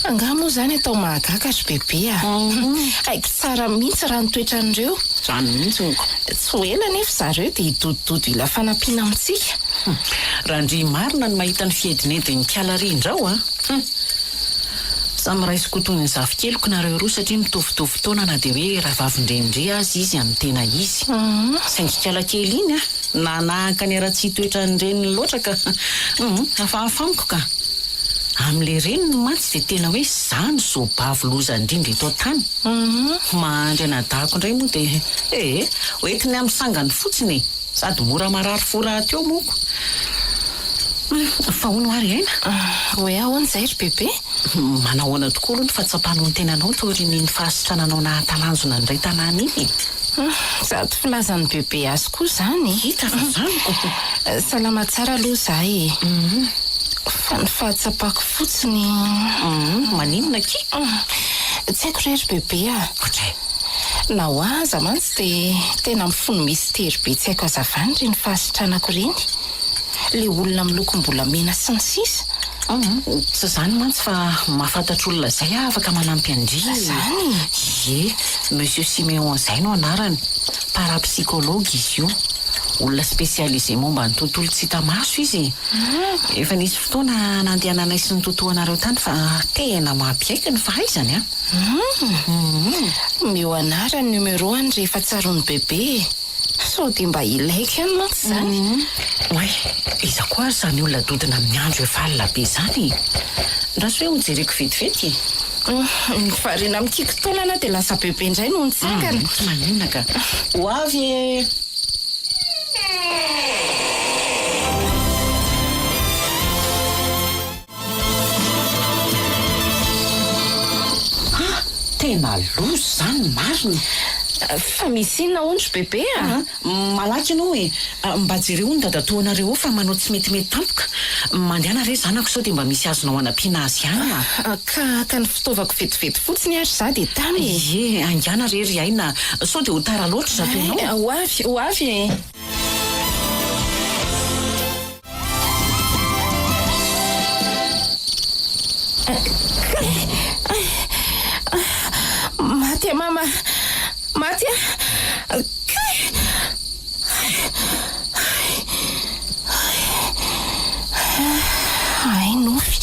Angaha moa izany atao mahagaga ry bebe a! Haiko tsara mihitsy raha ny toetran'ireo. Izany mihitsy honko. Tsy ho ela anefa zareo dia hidodododo hila fanampiana amintsika. Raha ndry marina ny mahita ny fiedinedin'ny kala ry indrao a! Hum! Samy raisiko ho toy ny zafikeliko nareo roa satria mitovitovy taona na dia hoe rahavavin-drenindry aza izy amin'ny tena izy. Saingy kala kely iny a! Nanahaka ny haratsian-toetran'ny reniny loatra ka hum! Hafahafa amiko ka! Amin'ilay reniny mantsy dia tena hoe za no zobavy loza indrindra eto an-tany. Mahandry anadahako indray moa dia ee! Hoentiny amin'ny sangany fotsiny e! Sady mora marary fo rahateo moa ko. Fa hono hoa ry Aina? Hoe ahoana izay ry Bebe? Manahoana tokoa aloha ny fahatsapanao ny tenanao taorian'iny fahasitrananao nahatalanjona ny iray tanàna iny e? Sady filazan'i Bebe azy koa izany e! Hita fa izany ko! Salama tsara aloha izaho e! Fa ny fahatsapako fotsiny. Maninona akia? Tsy haiko re ry Bebe a! Ohatray. Na ho ahy aza mantsy dia tena mifono mistery be tsy haiko hazavana ireny fahasitranako ireny. Ilay olona milokom-bolamena sy ny sisa. Tsy izany mantsy fa mahafantatra olona izay aho afaka manampy an-dry e. Izany? Ie, Monsieur Siméon izay no anarany. Parapsychologue izy io. Olona spécialisé momba ny tontolo tsy hita maso izy e. Efa nisy fotoana nandehananay sy nitotoanareo tany fa tena mampiaiky ny fahaizany an. Humm. Omeo anarany numéro any rehefa tsaroan'i bebe e. Sao dia mba ilaiko ihany mantsy izany. Oay, iza koa ary izany olona dodona amin'ny andro efa alina be izany e? Ndraso hoe hojereko vetivety e. Humm, variana mikiky taolana dia lasa bebe indray no nitsangana. Tsy maninona ka. Ho avy e! Ha! Tena loza izany marina! Fa misy inona hono ry bebe a? Malaky ianao e! Mba jereo ny dadatoanareo ao fa manao tsy metimety tampoka. Mandehana re zanako sao dia mba misy azonao anampiana azy ihany a! Ka haka ny fitaovako vetivety fotsiny ary izaho dia tamy e! Ie, haingàna re ry Aina sao dia ho tara loatra izato ianao. Ho avy, ho avy e! Maty aho mama, maty aho. Kay! Hay nofy.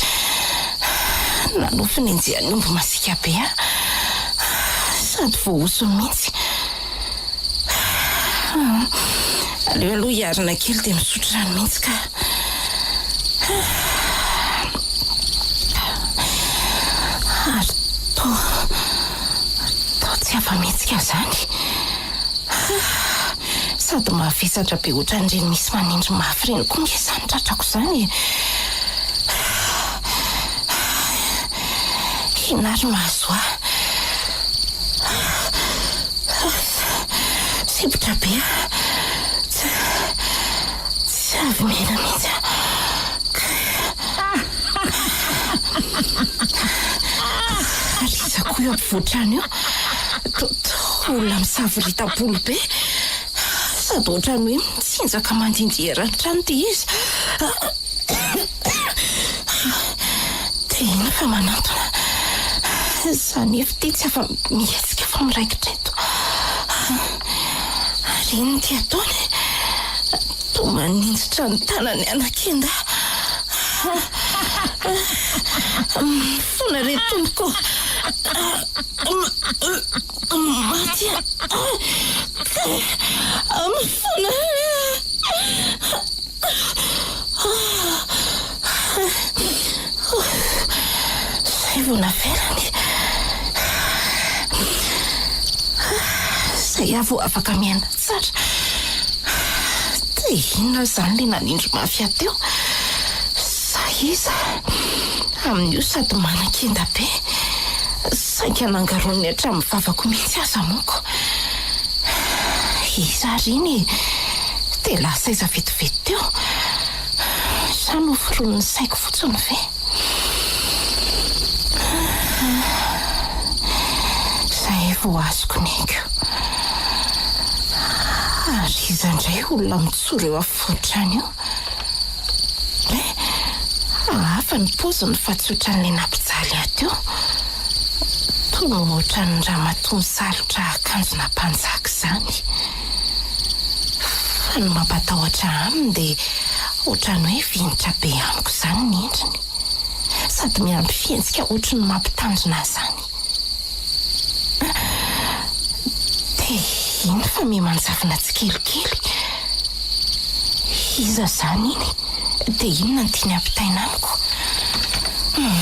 Nanofy nenjehan'ny omby masiaka be aho. Sady voahosony mihitsy. Aleo aloha hiarina kely dia misotro rano mihitsy ka. Ary toa, toa tsy afa-mihetsika izany. Sady mavesatra be ohatran'ireny misy manindry mafy ireny koa nge izany tratrako izany e. Inona ary mahazo ahy? Sempotra be aho. Tsy, tsy avy miaina mihitsy aho. Ary iza koa io ampovoan-trano io? Toa olona misavorita-bolo be. Sady ohatran'ny hoe mitsinjaka mandindy eran'ny trano ity izy. Dia iny fa manantona. Izany hevitra ity tsy afa-mihetsika fa miraikitra eto. Ary inona ity ataony? Toa maninjitra ny tanany anakenda. Mifona re tompoko. Maty aho. Mifona. Izay vao navelany. Izay aho vao afaka miaina tsara. Dia inona izany ilay nanindry mafy ahy teo? Sa iza? Amin'io sady manan-kenda be. Saika nangaroniny hatramin'ny vavako mihitsy aza manko. Iza ary iny e? Dia lasa aiza vetivety teo? Sa noforonin'ny saiko fotsiny ve? Izay vao azoko ny aiko. Ary iza indray olona mijoro eo afovoan-trano eo? Eh, hafa ny paoziny fa tsy ohatran'ilay nampijaly ahy teo. Toa ohatran'ny ramatoa misalotra akanjona mpanjaka izany. Fa ny mampatahotra aminy dia ohatran'ny hoe vinitra be amiko izany ny endriny. Sady miampy fihetsika ohatry ny mampitandrina ahy izany. Dia iny fa miha-manjavona tsikelikely. Iza izany iny? Dia inona no tiany hampitaina amiko? Hum.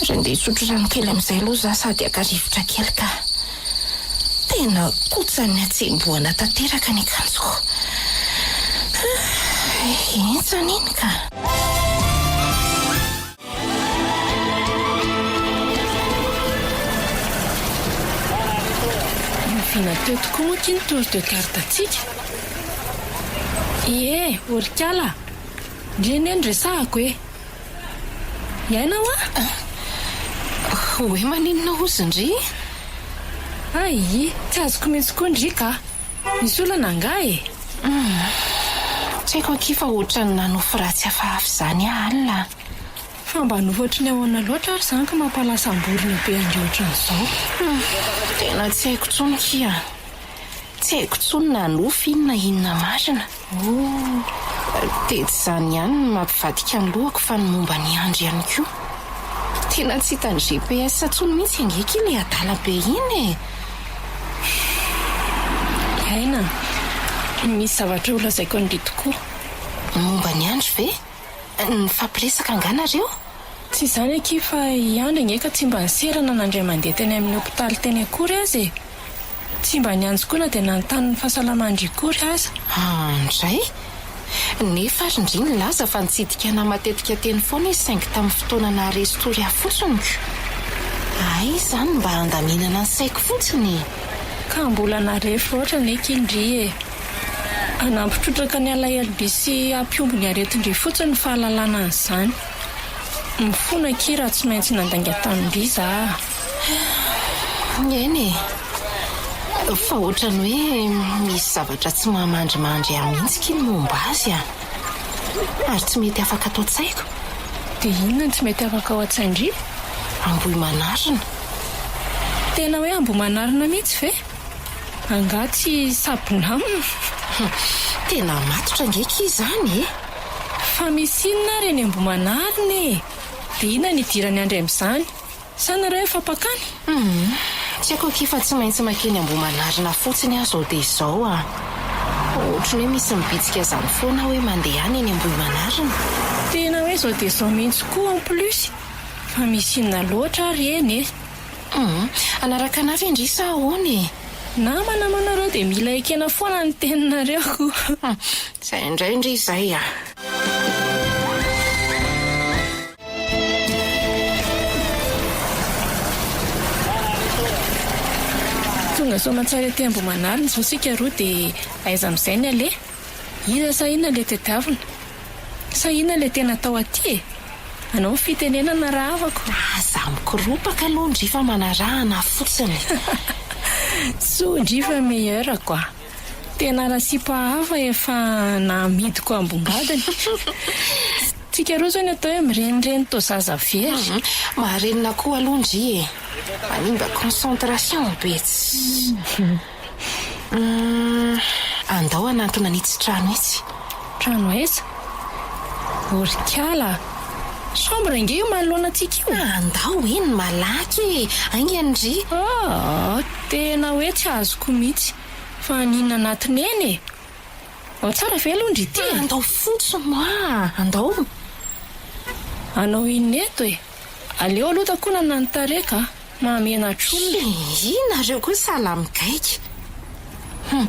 Ary andeha hisotro rano kely amin'izay aloha izaho sady haka rivotra kely ka. Tena kotsan'ny hatsembohana tanteraka ny akanjoko. Henjana iny ka. Oviana teo tokoa moa ity ny tour de garde-ntsika? Ie, Orikala a! Ndry anie no resahako e! Hiaina hoa? Hoe maninona hozy ndry? Hay, tsy azoko mihitsy koa ndry ka! Misy olana angaha e? Hum, tsy haiko akia fa ohatran'ny nanofy ratsy hafahafa izany aho alina a! Fa mba nofy ohatry ny ahoana loatra ary izany ka mampalasam-borona be an-dry ohatran'izao? Hum, tena tsy haiko intsony kia. Tsy haiko intsony na nofy iny na inona marina. Oh, dia tsy izany ihany no mampivadika ny lohako fa ny momba an'i Andry ihany koa. Tena tsy hitan'ny GPS intsony mihitsy ange akia ilay adala be iny e! Aina, misy zavatra holazaiko an-dry tokoa. Momba an'i Andry ve? Nifampiresaka angaha nareo? Tsy izany akia fa i Andry ange ka tsy mba niserana na indray mandeha teny amin'ny hopitaly teny akory aza e! Tsy mba niantso koa na dia nanontany ny fahasalaman-dry akory aza. Andray! Nefa ary ndry nilaza fa nitsidika anah matetika teny foana izy saingy tamin'ny fotoana naharesy tory ahy fotsiny ko! Hay izany mba handaminana ny saiko fotsiny e! Ka mbola narefo loatra anie ki ndry e! Hanampy trotraka ny alahelon-dry sy hampihombo ny aretin-dry fotsiny ny fahalalana an'izany. Mifona akia raha tsy maintsy nandainga tamin-dry za a! Eny e! Fa ohatran'ny hoe misy zavatra tsy mahamandrimandry ahy mihitsy ki ny momba azy a! Ary tsy mety afaka ato an-tsaiko. Dia inona no tsy mety afaka ao an-tsain-dry? Ambohimanarina. Tena hoe Ambohimanarina mihitsy ve? Angaha tsy Sabnam? Tena matotra ange ki izany e! Fa misy inona ary eny Ambohimanarina e? Dia inona no idiran'i Andry amin'izany? Sa nareo efa mpakany? Humm, tsy haiko akia fa tsy maintsy makeny Ambohimanarina fotsiny aho izao dia izao ah. Ohatry ny hoe misy mibitsika izany foana aho hoe mandehana eny Ambohimanarina. Tena hoe izao dia izao mihitsy koa en plus. Fa misy inona loatra ary eny e. Humm, hanaraka anah ve ndry sa ahoana e? Namana moa nareo dia mila ekena foana ny teninareo ko. Humm, izay indray ndry izay ah. Tonga soamantsara ety Ambohimanarina izao isika roa dia aiza amin'izay ny aleha? Iza sa inona ilay tadiavina? Sa inona ilay tena atao aty e? Anao ny fitenenana rahavako. Aza mikoropaka aloha ndry fa manarahana fotsiny. Soa ndry fa meilleur quoi. Tena rasipa hafa efa namidiko ambongadiny. Tsika roa zao ny atao hoe mirenireny toa zaza very. Maharenina koa aloha ndry e. Manimba concentration be tsy. Andao hanantona an'itsy trano itsy. Trano aiza? Orikala a! Chambre ange io manoloana antsika io. Andao eny malaky e! Haingana ndry. Ah! Tena hoe tsy azoko mihitsy. Fa haninona anatiny eny e? Ao tsara ve aloha ndry ity e? Andao fotsiny hoa! Andao! Hanao inona eto e? Aleo aloha takonana ny tarehy ka! Mahamenatra olona. Hii, nareo koa sahala migaigy. Hum,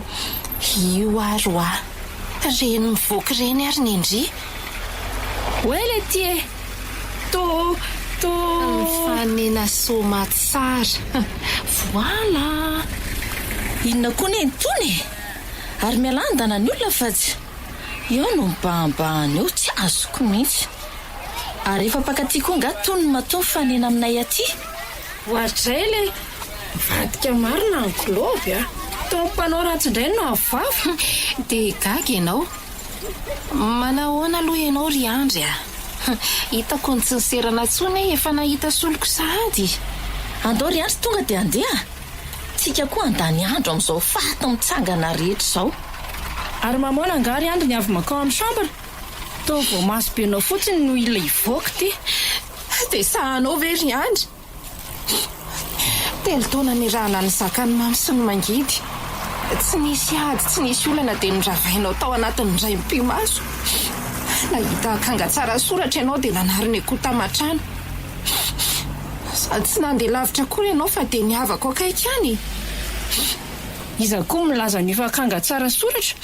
io ary hoa! Reny mivoaka ireny ary ny ndry. Oay le ty e! To, to. Mifanena soamatsara. Voilà! Inona koa ne itony e? Ary mialà andana ny olona fa tsy. Eo no mibahanbahana eo, tsy azoko mihitsy. Ary efa mpankaty koa angaha tony matoa mifanena aminay aty? Oadray le! Mivadika marina ny globe a! Toa mpanao ratsy indray no avo vava! Dia gaga ianao. Manahoana aloha ianao ry Andry a! Hitako ny tsy niserana intsony e, efa nahita soloko sahady. Andao ry Andry tonga dia handeha! Tsika koa handany andro amin'izao faty mitsangana rehetra izao. Ary mamoana angaha ry Andry ny avy mankao amin'ny chambre? Toa voamaso be anao fotsiny no hila hivoaka ity. Dia sahanao ve ry Andry? Telo taona nirahana nizaka ny mamy sy ny mangidy. Tsy nisy ady, tsy nisy olana dia noravainao tao anatin'ny indray mipi-maso. Nahita akanga tsara soratra ianao dia nanary ny akoho taman-trano. Sady tsy nandeha lavitra akory ianao fa dia ny havako akaiky ihany e! Iza koa milaza an'io akanga tsara soratra?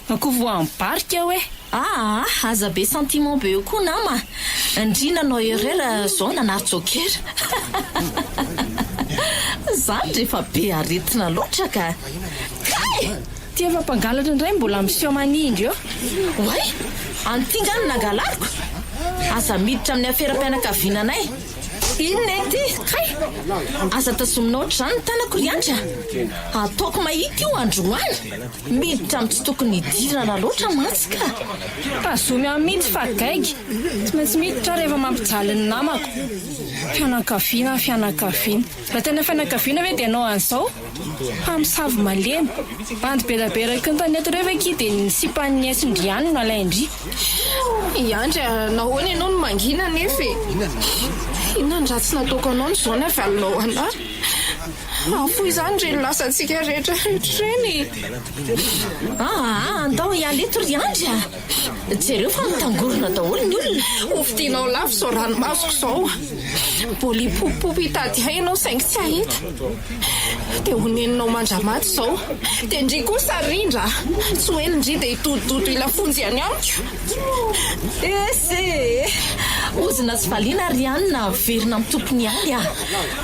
Akoho voam-barika hoe. Aa aza be sentiment be eo koa nama a! Ndry nanao erreur zao nanary joker. Zany rehefa be aretina loatra ka! Kay! Ty efa mpangalatra indray mbola miseho manindry eo. Oay! An'ity nga no nangalariko? Aza miditra amin'ny aferam-pianakaviana anay. Inona e ty? Kay! Aza tazomina ohatr'izany ny tanako ry Andry a! Ataoko mahita io androany! Miditra amin'ny tsy tokony hidirana loatra mantsy ka! Tazomy aho mihitsy fa gaigy! Tsy maintsy miditra aho rehefa mampijaly ny namako. Fianakaviana, fianakaviana. Raha tena fianakaviana ve dia hanao an'izao? Mpamosavy malemy. Bandy beraberaky ny tanety ireo ve akia dia ny sipan'ny aisindry ihany no alain-dry? I Andry a, nahoana ianao no mangina anefa e? Inona ny ratsy nataoko anao no izao navalinao anà? Afoy izany ireny lasantsika rehetra rehetra ireny e! Aa, andao hiala eto ry Andry a! Jereo fa mitangorona daholo ny olona. Hovidianao lafo izao ranomasoko izao. Mbola hipopopopo hitady ahy ianao saingy tsy hahita. Dia ho neninao mandra-maty izao. Dia ndry kosa rindra a! Tsy ho ela ndry dia hitodidodo hila fonja ihany amiko. Esy e! Ozona sy valiana ry anona averina amin'ny tompony ihany a!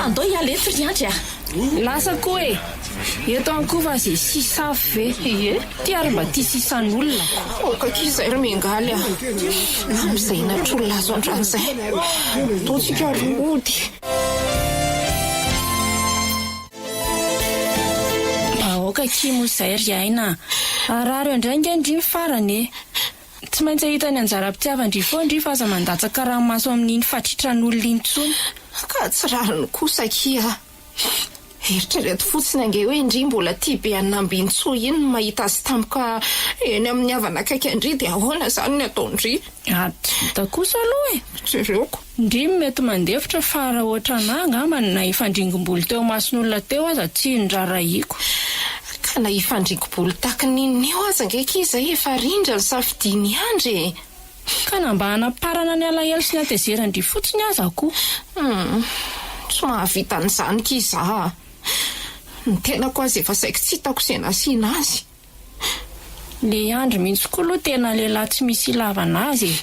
Andao hiala eto ry Andry a! Lasa koa e! Eto an koa fa ze sisa avy ve? Ie, ty ary mba tia sisan'olona ko. Aoka akia izay ry Miangaly a! Amin'izay natr'olona azo androany izay. Andao tsika ary hody. Mba aoka akia moa izay ry Aina a! Harary eo indray ange ndry ny farany e! Tsy maintsy hahita ny anjaram-pitiavan-dry foana ndry fa aza mandatsaka ranomaso amin'iny fatritran'olona iny intsony. Ka tsy rariny kosa akia a! Eritrereto fotsiny ange hoe ndry mbola tia be an'i Nambinintsoa iny no mahita azy tampoka eny amin'ny havana akaiky an-dry dia ahoana izany ny ataon-dry? Ady tsy vita kosa aloha e! Jereoko. Ndry mety mandefitra fa raha ohatran'ahy angamba na hifandringom-bolo teo imason'olona teo aza tsy noraharahiako. Ka na hifandringo-bolo taky ny inona eo aza ange akia izay efa rindra ny safidian'i Andry e! Ka na mba hanamparana ny alahelo sy ny hatezeran-dry fotsiny aza koa. Humm, tsy mahavita an'izany akia izaho a! Ny tenako aza efa saiky tsy hitako izay nasiana azy. Le Andry mihitsy koa aloha tena lehilahy tsy misy ilavana azy e!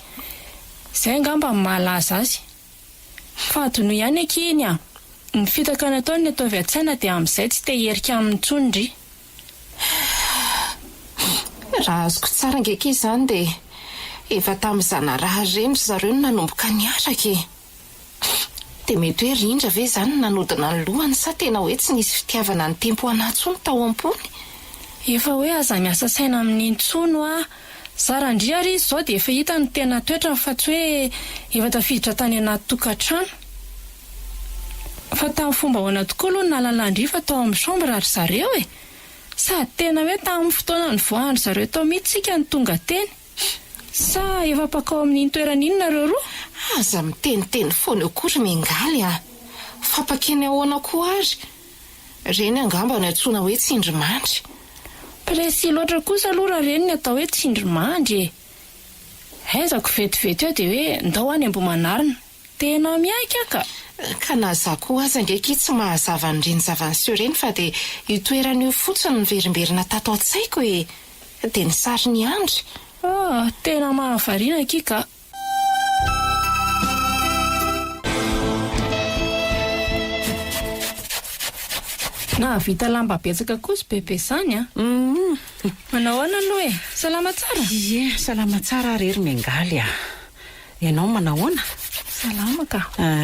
Izay angamba no mahalaza azy. Fa adinoy ihany akia iny a! Ny fitaka nataony no ataovy an-tsaina dia amin'izay tsy te hierika aminy intsony ndry. Raha azoko tsara ange akia izany dia efa tamin'ny zanaraha ireny ry zareo no nanomboka niaraka e! Dia mety hoe Rindra ve izany no nanodina ny lohany sa tena hoe tsy nisy fitiavana nitempo anà intsony tao am-pony? Efa hoe aza miasa saina amin'iny intsony hoa! Zara ndry ary izy izao dia efa hita ny tena toetrany fa tsy hoe efa tafiditra tany anaty tokantrano. Fa tamin'ny fomba ahoana tokoa aloha no nahalalan-dry fa tao amin'ny chambre ry zareo e? Sady tena hoe tamin'ny fotoana nivoahan-dry zareo tao mihitsy isika no tonga teny. Sa efa mpankao amin'iny toerana iny nareo roa? Aza miteniteny foana eo koa ry Miangaly a! Fampakeny ahoana koa ary? Ireny angamba no antsoina hoe tsindrimandry. Précis loatra kosa aloha raha ireny ny atao hoe tsindrimandry e! Aiza ko vetivety eo dia hoe ndao any Ambohimanarina. Tena miaiky aho ka! Ka na za koa aza ange akia tsy mahazava an'ireny zava-niseho ireny fa dia io toerana io fotsiny no niverimberina tato an-tsaiko e! Dia ny sarin'i Andry. Ah, tena mahavariana akia ka! Nahavita lamba betsaka kosa bebe izany an! Manao ahoana aloha e? Salama tsara? Ie, salama tsara ary ry Miangaly a! Ianao manao ahoana? Salama ka!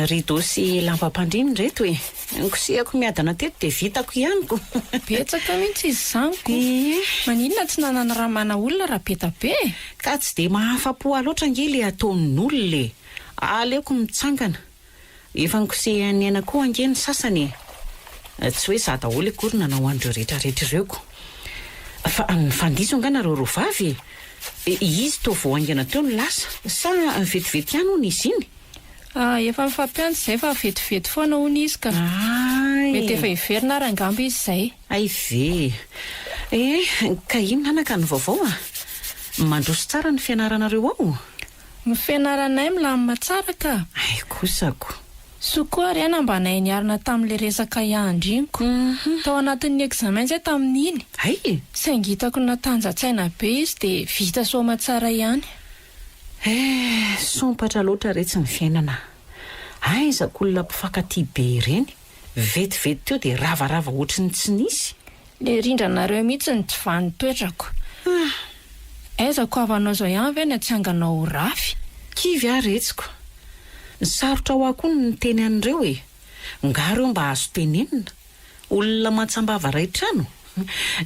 Rideau sy lambam-pandriana ireto e! Nikosehako miadana teto dia vitako ihany ko! Betsaka mihitsy izy izany ko! Ie! Maninona tsy nanana raha mana olona raha be da be e? Ka tsy dia mahafa-po ahy loatra ange ilay ataon'olona e! Aleoko mitsangana. Efa nikosehan'ny aina koa ange ny sasany e! Tsy hoe izaho daholo akory nanao an'ireo rehetrarehetra ireo ko! Fa nifandiso angaha nareo roa vavy e? Izy toa vao haingana teo no lasa, sa vetivety ihany hono izy iny? Ah, efa mifampiantso izay fa vetivety foana hono izy ka. Hay! Mety efa hiverina ary angamba izy izay. Hay ve! Eh, ka inona anaka ny vaovao a? Mandroso tsara ny fianaranareo ao? Ny fianaranay milamina tsara ka. Hay kosa ko. Soa koa ary aina mba nahay niarina tamin'ilay resaka i Andry iny ko. Tao anatin'ny examen izay tamin'iny. Hay! Saingy hitako natanjan-tsaina be izy dia vita soamatsara ihany. Eh! Sompatra loatra retsy ny fiainana. Aiza ko olona mpifankatia be ireny. Vetivety teo dia ravarava ohatry ny tsy nisy. Le rindranareo mihitsy no tsy vanin-toetrako. Aiza ko havanao zao ihany ve no atsanganao ho rafy? Kivy aho retsiko. Sarotra ho ahy koa ny miteny an'ireo e! Nga reo mba azo tenenina? Olona mantsambava ray trano?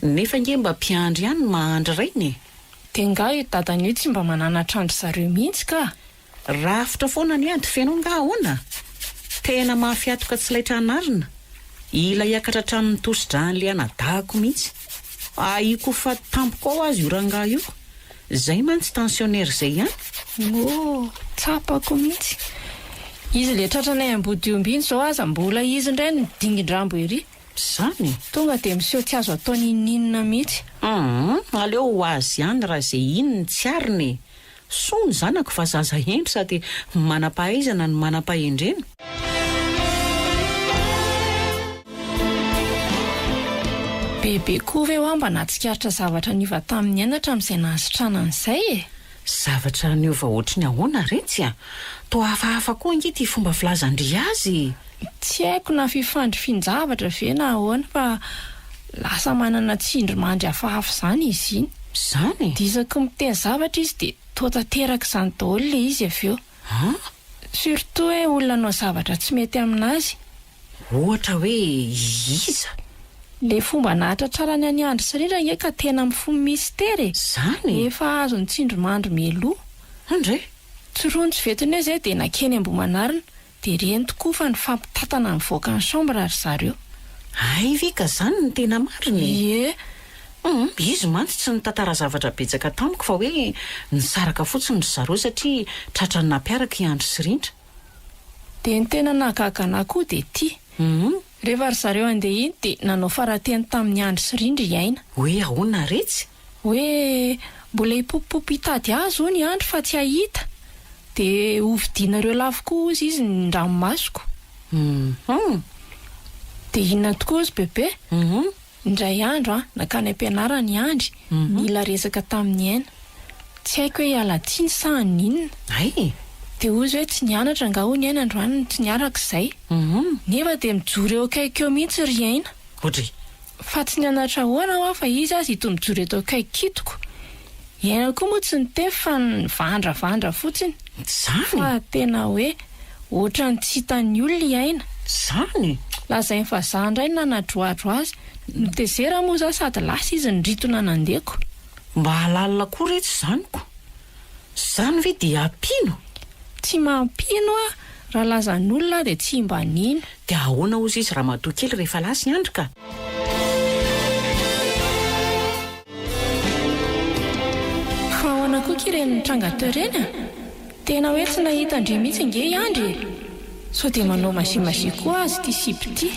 Nefa ange mba mpiandry ihany no mahandry rainy e! Dia nga io dadany io tsy mba mananatra an-dry zareo mihitsy ka! Rafitra foana ny ady feno angaha ahoana? Tena mafy hatoka tsy laitra anarina. Hila hiakatra hatramin'ny tosi-dràn'ilay anadahiko mihitsy. Ahiako ho faty tampoka ao aza io rangahy io. Izay mantsy tensionnaire izay ihany. Oh, tsapako mihitsy. Izy ilay tratranay ambodiomby iny izao aza mbola izy indray no dingin-drambo ery. Izany? Tonga dia miseho tsy azo atao n'inon'inona mihitsy. Hum, aleo ho azy ihany raha izay iny no tsy arina e. Soa ny zanako fa zaza hendry sady manam-pahaizana no manam-pahendrena. Bebe koa ve hoa mba nahatsikaritra zavatra niova tamin'ny aina hatramin'izay nahasitranany izay e? Zavatra niova ohatry ny ahoana retsy a? Toa hafahafa koa ange ity fomba filazan-dry azy e! Tsy haiko na fifandrifian-javatra ve na ahoana fa lasa manana tsindrimandry hafahafa izany izy iny. Izany? Dia isaky ny miteny zavatra izy dia toa tanteraka izany daholo ilay izy avy eo. An? Surtout hoe olona hanao zavatra tsy mety aminazy. Ohatra hoe iza? Ilay fomba nahatratrarany an'i Andry sy Rindra ange ka tena mifono mistery e! Izany e? Efa azon'ny tsindrimandry mialoha. Andre? Tsy roa ny tsy vetiny hoe izay dia nankeny Ambohimanarina. Dia reny tokoa fa nifampitantana nivoaka ny chambre ry zareo. Hay ve ka zany no tena marina e? Ie. Hum, izy mantsy tsy nitantara zavatra betsaka tamiko fa hoe nisaraka fotsiny ry zareo satria tratran'ny nampiaraka i Andry sy Rindra. Dia ny tena nahagaga anah koa dia ity. Hum. Rehefa ry zareo handeha iny dia nanao farateny tamin'i Andry sy Rindra i Aina. Hoe ahoana retsy? Hoe mbola hipopopopy hitady azy hono i Andry fa tsy hahita. Dia hovidianareo lafo koa hozy izy ny ranomasoko. Hum. Dia inona tokoa hozy bebe? Hum. Indray andro an, nankany am-pianarana i Andry, nila resaka tamin'i Aina. Tsy haiko hoe hiala tsiny sa haninona. Hay! Dia hozy hoe tsy nianatra angaha hono i Aina androany no tsy niaraka izay. Hum. Nefa dia mijoro eo akaiky eo mihitsy ry Aina. Ohatry. Fa tsy nianatra ahoana hoa fa izy aza ito mijoro eto akaiky itoko. I Aina koa moa tsy niteny fa nivandravandra fotsiny. Zany? Fa tena hoe ohatran'ny tsy hitan'ny olona i Aina. Zany? Lazain'ny vazaha indray ny nanadroadro azy. Notezera moa za sady lasa izy niritona nandeko. Mba halalina koa re tsy izany ko. Izany ve dia hampino? Tsy mampino aho, raha lazan'olona aho dia tsy mba nino. Dia ahoana hozy izy ramatoa kely rehefa lasa i Andry ka? Fa ahoana koa ki ireny nitranga teo ireny a? Tena hoe tsy nahita an-dry mihitsy ange i Andry e! Sao dia manao magie magie koa aza ity sipa ity?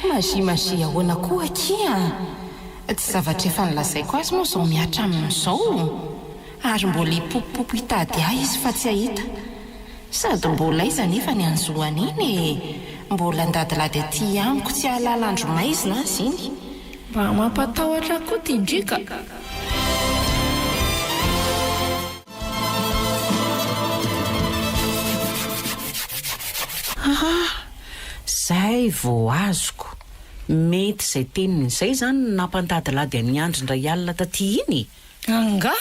Magie magie ahoana koa akia a? Tsy zavatra efa nolazaiko azy moa izao mihatra aminy izao. Ary mbola hipopopopo hitady ahy izy fa tsy hahita. Sady mbola aiza anefa ny hanjo an'iny e! Mbola andadilady aty amiko tsy hahalala andro maizina aza iny. Mba mampatahotra koa ty ndry ka! Aa! Zay vao azoko. Mety izay teniny izay izany no nampandadilady an'i Andry indray alina taty iny e! Angaha?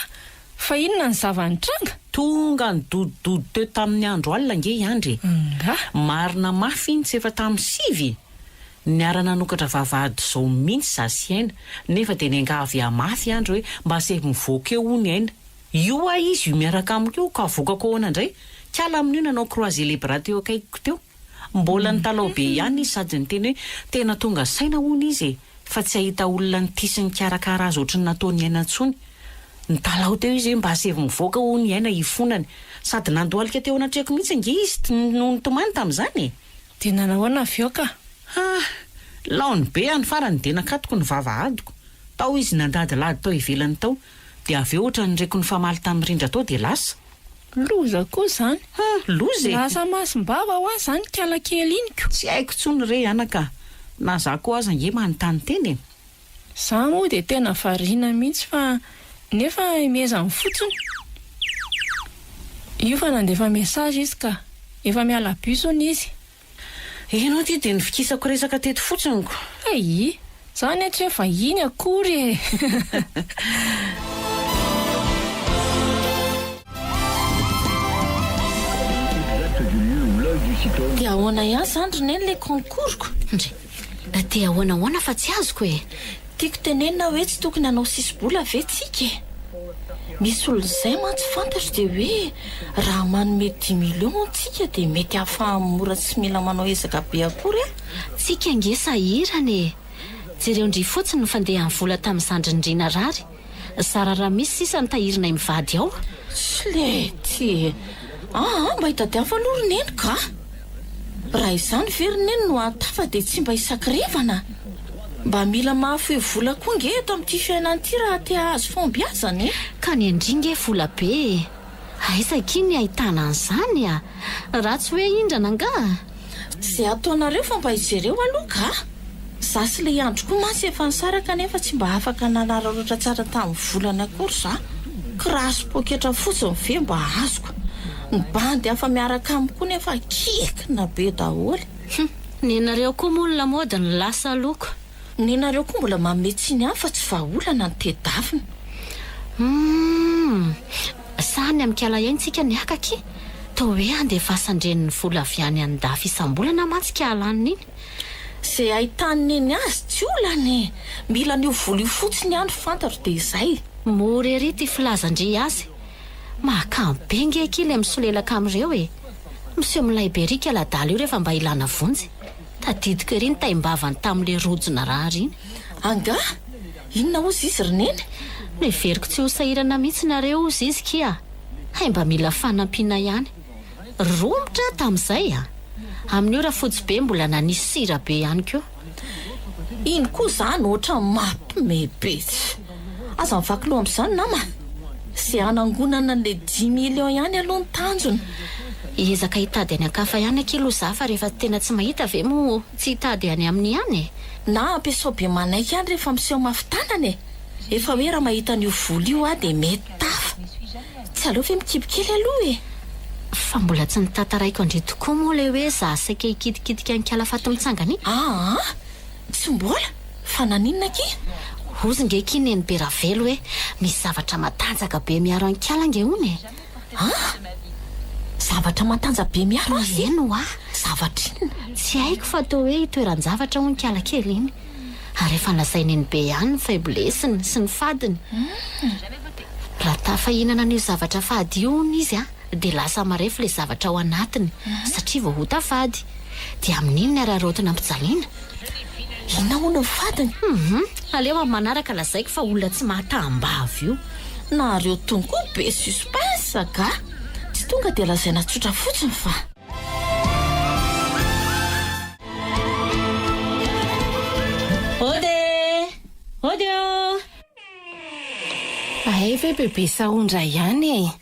Fa inona ny zava-nitranga? Tonga nidodododo teo tamin'ny andro alina ange i Andry e! Angaha? Marina mafy iny tsy efa tamin'ny sivy e! Niara-nanokatra vavahady izao mihitsy za sy Aina, nefa dia niangavy hamafy i Andry hoe mba asaivo mivoaka eo hono i Aina. Io hoa izy io miaraka amiko io ka avoakako ahoana indray? Kala amin'io nanao croiser les bras teo akaikiko teo. Mbola nitalaho be ihany izy sady niteny hoe tena tonga saina hono izy e! Fa tsy hahita olona nitia sy nikarakara azy ohatry ny nataon'i Aina intsony. Nitalaho teo izy hoe mba asaivo mivoaka hono i Aina hifonany. Sady nandohalika teo anatrehako mihitsy ange izy no nitomany tamin'izany e! Dia nanahoana avy eo ka? Ha! Laony be any farany dia nakatoko ny vavahadiko. Tao izy nandadilady tao ivelany tao. Dia avy eo ohatran'ny reko nifamaly tamin'ny rindra tao dia lasa. Loza koa izany. Ha! Loza e! Lasa masim-bava hoa izany kala kely iny ko. Tsy haiko intsony re anaka. Na za koa aza ange manontany tena e! Za moa dia tena variana mihitsy fa nefa imezany fotsiny. Io fa nandefa message izy ka. Efa miala bus hono izy. Ianao ity dia nifikisako resaka teto fotsiny ko. Hay! Za anie tsy hoe vahiny akory e! Dia ahoana ihany izany ry Neny ilay concours-ko? Ndry! Dia ahoana ahoana fa tsy azoko e! Tiako tenenina hoe tsy tokony hanao sisi-bola ve tsika e? Misy olona izay mantsy fantatro dia hoe raha manome dix millions hono tsika dia mety hahafahany mora tsy mila manao ezaka be akory a! Tsika ange sahirana e! Jereo ndry fotsiny ny fandehan'ny vola tamin'ny zandriny ndry narary. Zara raha misy sisa ny tahirinay mivady ao. Slety e! Aa mba hitadiavo aloha ry neny ka! Raha izany ve ry neny no hahatafa dia tsy mba hisakirevana? Mba mila mahafoy vola koa nge eto amin'ity fiainana ity raha te hahazo fahombiazana e! Ka ny an-dry nge vola be e! Aiza akia ny ahitana an'izany a! Raha tsy hoe hindrana angaha? Ze ataonareo fa mba hijereo aloha ka! Za sy le Andry koa mantsy efa nisaraka nefa tsy mba afaka nanararaotra tsara tamin'ny volany akory za. Kiraro sy poketra fotsiny ve mba azoko. Ny bandy hafa miaraka amiko koa nefa kikina be daholo. Hum! Nenareo koa moa ny lamaody no lasa loko. Nenareo koa mbola manome tsiny ihany fa tsy vahaolana ny tedavina. Humm! Sa ny amikala ihany tsika ny haka akia? Toa hoe andefasan-dreniny vola avy any an-dafy isam-bolana mantsy kala an'iny. Ze ahitan'i neny azy tsy olana e! Mila an'io vola io fotsiny aho no fantatro dia izay. Mora ery ity filazan-dry azy. Mahakamo be nge akia ilay misolelaka amin'ireo e! Miseho milay be ery ikaladala io rehefa mba ilana vonjy. Tadidiko ery ny taim-bavany tamin'ilay rojo narary iny. Angaha? Inona hozy izy ry neny? Neveriko tsy ho sahirana mihitsy nareo hozy izy kia! Hay mba mila fanampiana ihany. Romotra aho tamin'izay a! Amin'io rafotsy be mbola nanisy sira be ihany koa. Iny koa izany ohatran'ny mampime be. Aza mivaky loha amin'izany nama. Ze hanangonana an'ilay dix millions ihany aloha ny tanjona. Hiezaka hitady any an-kafa ihany akia aloha za fa rehefa tena tsy mahita ve moa tsy hitady any aminy ihany e! Na ampiasao be manaiky ihany rehefa miseho mafy tanana e! Efa hoe raha mahita an'io vola io aho dia mety tafa. Tsy aleo ve mikipy kely aloha e! Fa mbola tsy notantaraiko an-dry tokoa moa ilay hoe za saika hikitikitika an'i Kalafaty mitsangana iny? Aa! Tsy mbola! Fa naninona akia? Hozy nge akia Neny be Ravelo hoe misy zavatra matanjaka be miaro an'i Kala nge hono e! An! Zavatra matanja be miaro azy? Eny hoa! Zavatra inona? Tsy haiko fa toa hoe itoeran-javatra hono Kala kely iny. Ary efa lazain'i Neny be ihany ny faiblesse-ny sy ny fadiny. Raha tafahinana an'io zavatra fady io hono izy an, dia lasa marefo ilay zavatra ao anatiny, satria voahota fady. Dia amin'iny ny araraotina ampijaliana. Inona hono ny fadiny? Hum, aleo amin'ny manaraka lazaiko fa olona tsy mahataham-bava io. Nareo tony koa be suspense ka! Tsy tonga dia lazaina tsotra fotsiny fa. Ody e! Ody ô! Hay ve bebe sahondra ihany e!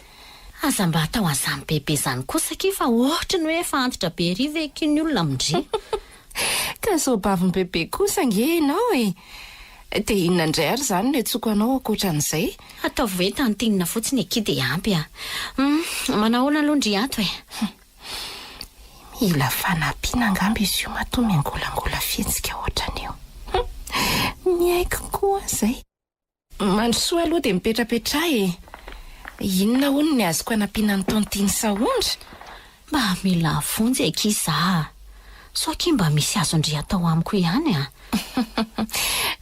Aza mba atao an'izany bebe izany kosa akia fa ohatry ny hoe efa antitra be ery ve akia ny olona amin-dry. Ka zaobavin'i bebe kosa ange ianao e! Dia inona indray ary izany no iantsoako anao ankoatran'izay? Ataovy hoe tantine fotsiny akia dia ampy a! Hum, manahoana aloha ndry ato e? Mila fanampiana angamba izy io matoa miangolangola fihetsika ohatran'io. Miaiky koa aho izay. Mandrosoa aloha dia mipetrapetraha e! Inona hono ny azoko hanampiana an'i Tantine Sahondra? Mba mila vonjy akia za a! Sao akia mba misy azon-dry atao amiko ihany a!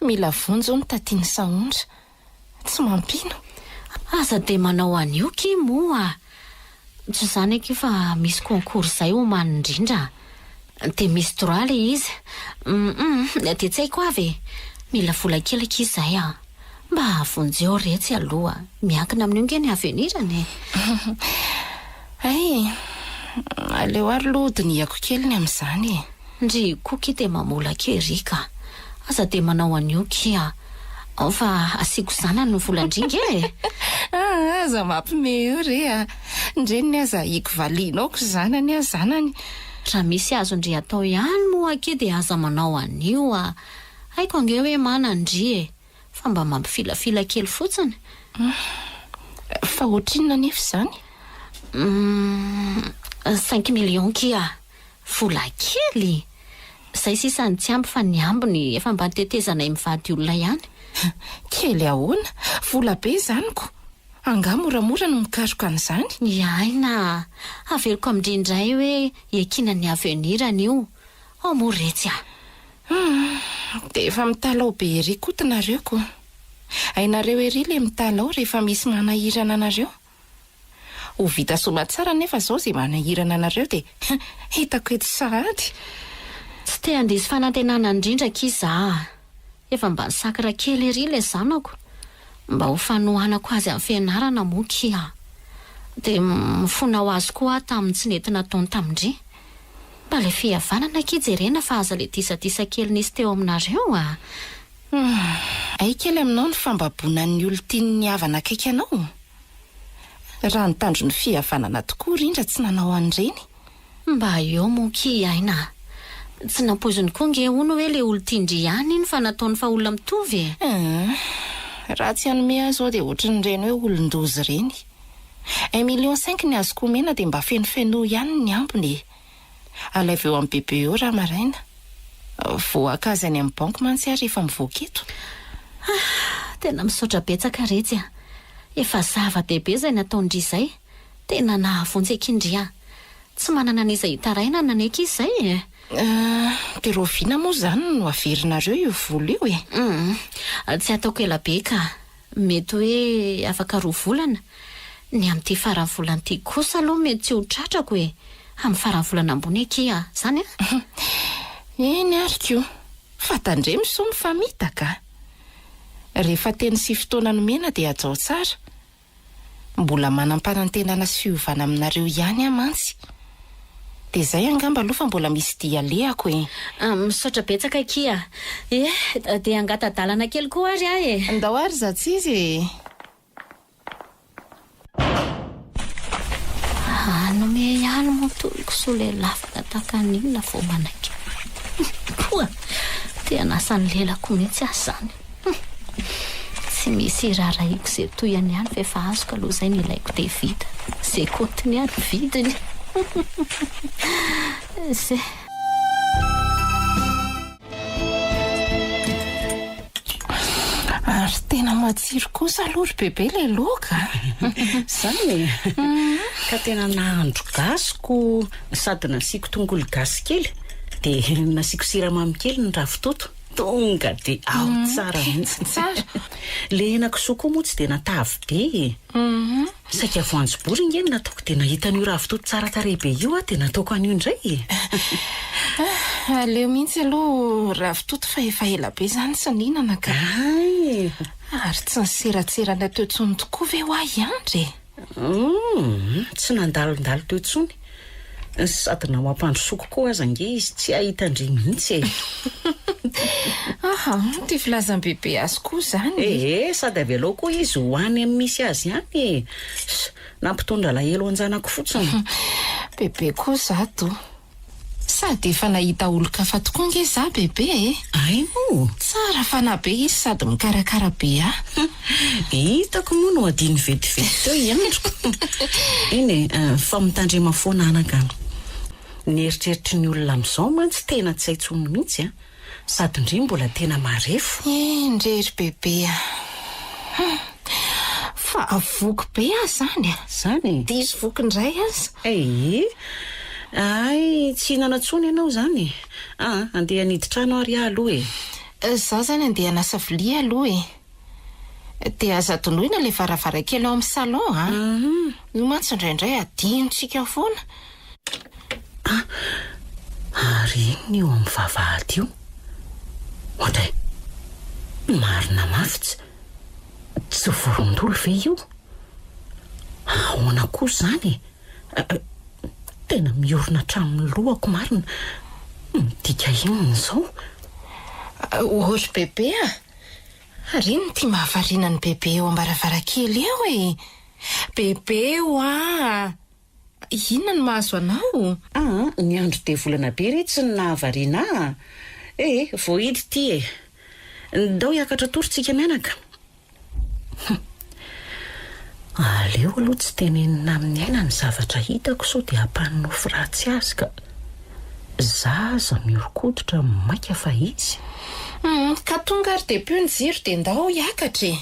Mila vonjy hono Tantine Sahondra. Tsy mampino. Aza dia manao an'io kia moa! Tsy izany akia fa misy concours izay omaniny indrindra a! Dia misy droit ilay izy. Hum dia tsy haiko avy e! Mila vola kely akia izay a! Mba vonjeo retsy aloha, miankina amin'io nge ny avenir-ny e! Hay! Aleo ary aloha hodinihako kely ny amin'izany e! Ndry koa ki dia mamolaka ery ka! Aza dia manao an'io ki a! Ao fa asiako zanany ny volan-dry nge e! Aa aza mampime eo re a! Ny reniny aza ahiako valiana aoka zanany a zanany! Raha misy azon-dry atao ihany moa akia dia aza manao an'io a! Haiko ange hoe manan-dry e! Fa mba mampifilafila kely fotsiny. Fa ohatrinona anefa izany? Humm, cinq millions kia! Vola kely! Izay sisa no tsy ampy fa ny ambiny efa mba nitetezanay mivady olona ihany. Kely ahoana? Vola be izany ko! Angaha moramora no mikaroka an'izany? Ny aina a! Averiko amin-dry indray hoe iankinan'ny avenir an'io. Ao moa retsy a! Humm, dia efa mitalaho be ery koto nareo ko! Hainareo ery le mitalaho rehefa misy manahirana anareo. Ho vita soamatsara nefa zao ze manahirana anareo dia hitako eto sahady. Tsy te handiso fanantenana indrindra akia za a! Efa mba nisakra kely ery ilay zanako. Mba ho fanohanako azy amin'ny fianarana moa kia. Dia mifona ho azy koa aho tamin'ny tsy nety nataony tamin-dry. Mba ilay fihavanana akia jerena fa aza ilay disadisa kely nisy teo aminareo a! Humm, hay kely aminao ny fambaboana ny olon-tian'ny havana akaiky anao? Raha nitandro ny fihavanana tokoa Rindra tsy nanao an'ireny. Mba eo moa kia Aina a! Tsy nampoiziny koa nge hono hoe le olon-tian-dry ihany iny fa nataony fa olona mitovy e! Humm, raha tsy hanome ahy izao dia ohatran'ireny hoe olon-doza ireny. Un million cinq ny azoko omena dia mba fenofenoy ihany ny ambiny e! Alaivo eo amin'ny bebe eo raha maraina. Vao haka azy any amin'ny banky mantsy aho rehefa mivoaka eto. Ah! Tena misaotra betsaka retsy a! Efa zava-dehibe izay nataon-dry izay. Tena nahavonjy akia ndry a! Tsy manana an'iza hitarainana anie akia izay e! Ah! Dia rahoviana moa izany no haverinareo io vola io e? Hum! Tsy ataoko ela be ka. Mety hoe afaka roa volana. Ny amin'ity faran'ny volana ity kosa aloha mety tsy ho tratrako e! Amin'ny faran'ny volana ambony akia izany an! Eny ary ko! Fa tandremo sao mifamitaka a! Rehefa teny sy fotoana nomena dia hajao tsara. Mbola manam-panantenana sy fiovana aminareo ihany aho mantsy. Dia izay angamba aloha fa mbola misy dia alehako e! Misaotra betsaka akia e! Dia hangata-dalana kely koa ary aho e! Ndao ary zatsizy e! Hanome ihany moa tohiko soa lelafaka tahaka ny inona vao manaiky. Poa! Te hanasa ny lelako mihitsy aho izany. Tsy misy iraharahiako izay tohiny ihany fa efa azoko aloha izay ny ilaiko dia vita. Izay kaotiny ihany vidiny. Izay. Ary tena matsiro kosa aloha ry bebe ilay laoka a! Izany e! Ka tena nahandro gasy ko sady nasiako tongolo gasy kely dia nasiako siramamy kely ny ravitoto. Tonga dia ao tsara mihitsy. Tsara. Ilay henakisoa koa moa tsy dia natavy be e. Saika voanjobory ange no nataoko dia nahita an'io ravitoto tsara tarehy be io aho dia nataoko an'io indray e. Aleo mihitsy aloha ravitoto fa efa ela be izany tsy nihinana ka. Hay. Ary tsy niseratserana teo intsony tokoa ve hoa i Andry e? Humm, tsy nandalondalo teo intsony. Sady na ho ampandrosoako koa aza ange izy tsy hahita an-dry mihitsy e! Aha, ity filazan'i Bebe azy koa izany e! Ee, sady avelao koa izy ho any amin'ny misy azy any e! Nampitondra alahelo an-janako fotsiny. Bebe koa izato. Sady efa nahita olon-kafa tokoa ange za bebe e! Hay moa! Tsara fanahy be izy sady mikarakara be ahy. Hitako moa no hadino vetivety teo i Andriko. Eny e, fa mitandrema foana anaka an! Ny eritreritry ny olona amin'izao mantsy tena tsy hay intsony mihitsy an! Sady ndry mbola tena marefo. Endrey ry bebe a! Hum! Fa voky be aho izany a! Izany e? Diso voky indray aza. Ehe! Hay tsy hihinana intsony ianao izany e! Aa, andeha hanidy trano ary aho aloha e! Izaho izany andeha hanasa vilia aloha e! Dia aza adinoina ilay varavarankely ao amin'ny salon a! Io mantsy indraindray adinontsika foana. Ah! Ary inona io amin'ny vavahady io? Oadray! Marina mafy tsy, tsy vorondolo ve io? Ahoana koa izany e? Tena miorina hatramin'ny lohako marina. Midika inona izao? O ry bebe a! Ary inona ity mahavariana an'i bebe eo am-baravarankely eo e? Bebe oa! Inona no mahazo anao? Aa, ny andro devolana be re tsy ny nahavariana ahy a! Eh, voahidy ity e! Ndao hiakatra tory tsika mianaka. Hum. Aleo aloha tsy tenenina amin'i Aina ny zavatra hitako sao dia hampanonofy ratsy azy ka. Za aza mihoron-koditra maika fa izy. Hum, ka tonga ary dia pio ny jiro dia ndao hiakatra e!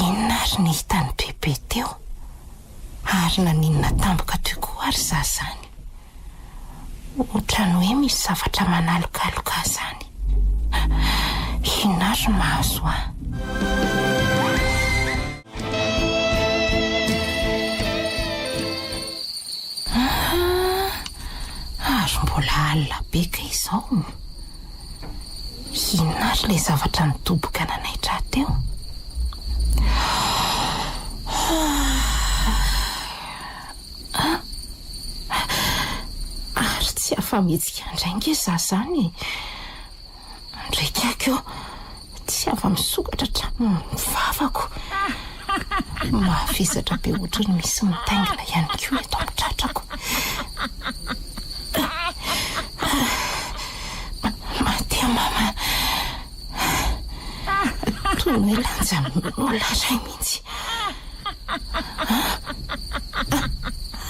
Inona ary ny hitan'i Bebe teo? Ary naninona tampoka teo koa ary za zany? Ohatran'ny hoe misy zavatra manalokaloka ahy zany. Inona ary no mahazo ahy? Ah, ary mbola alina be kay izao. Inona ary ilay zavatra nidoboka nanaitra ahy teo? Ary tsy afa-mihetsika indray ange izaho izany e! Ndraikako eo, tsy afa-misokatra hatramin'ny vavako. Mavesatra be ohatry ny misy mitaingina ihany koa eto amin'ny tratrako. Maty aho mama. Toy ny hoe lanjan'olona iray mihitsy.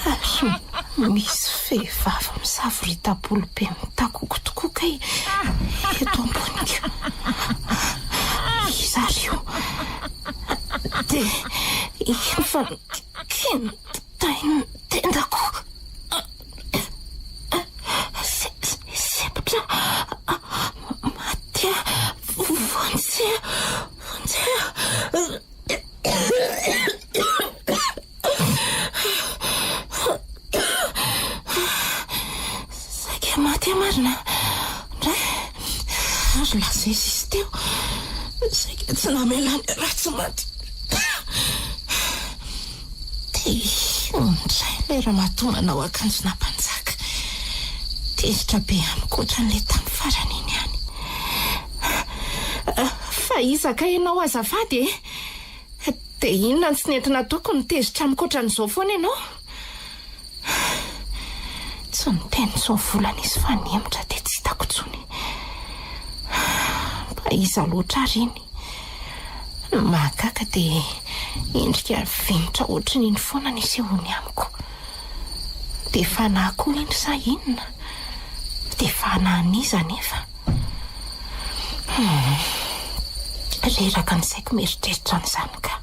Ary misy vehivavy misavorita-bolo be mitakoko tokoa kay eto amboniko. Iza ary io? Dia iny fa kintain'ny tendako. Sempotra maty aho. Vonjeo, vonjeo. Saika maty aho marina. Ndray, ary lasa izy izy teo. Saika tsy namelany raha tsy maty. Dia io indray ilay ramatoa manao akanjona mpanjaka. Tezitra be amiko ohatran'ilay tamin'ny farany iny ihany. Fa iza kay ianao azafady e? Dia inona no tsy nety nataoko no tezitra amiko ohatran'izao foana ianao? Tsy niteny tsy nivolana izy fa nihemotra dia tsy hitako intsony. Mba iza loatra ary iny? Ny mahagaga dia endrika vinitra ohatran'iny foana ny isehoany amiko. Dia fanahy koa iny sa inona? Dia fanahy an'iza anefa? Hum. Reraka ny saiko mieritreritra an'izany ka.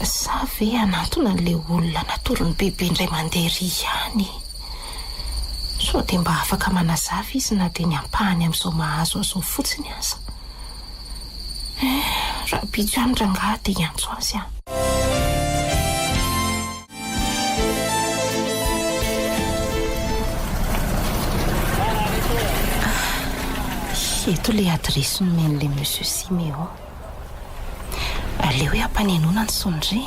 Sa ve hanantona an'ilay olona natoron'i Bebe indray mandeha ery ihany? Sao dia mba afaka manazava izy na dia ny ampahany amin'izao mahazo azy izao fotsiny aza? Eh, rahampitso ihany rangahy dia hiantso azy aho. Eto ilay adiresy nomen'ilay Monsieur Siméon. Aleo hoe ampanenoana ny sonnerie e.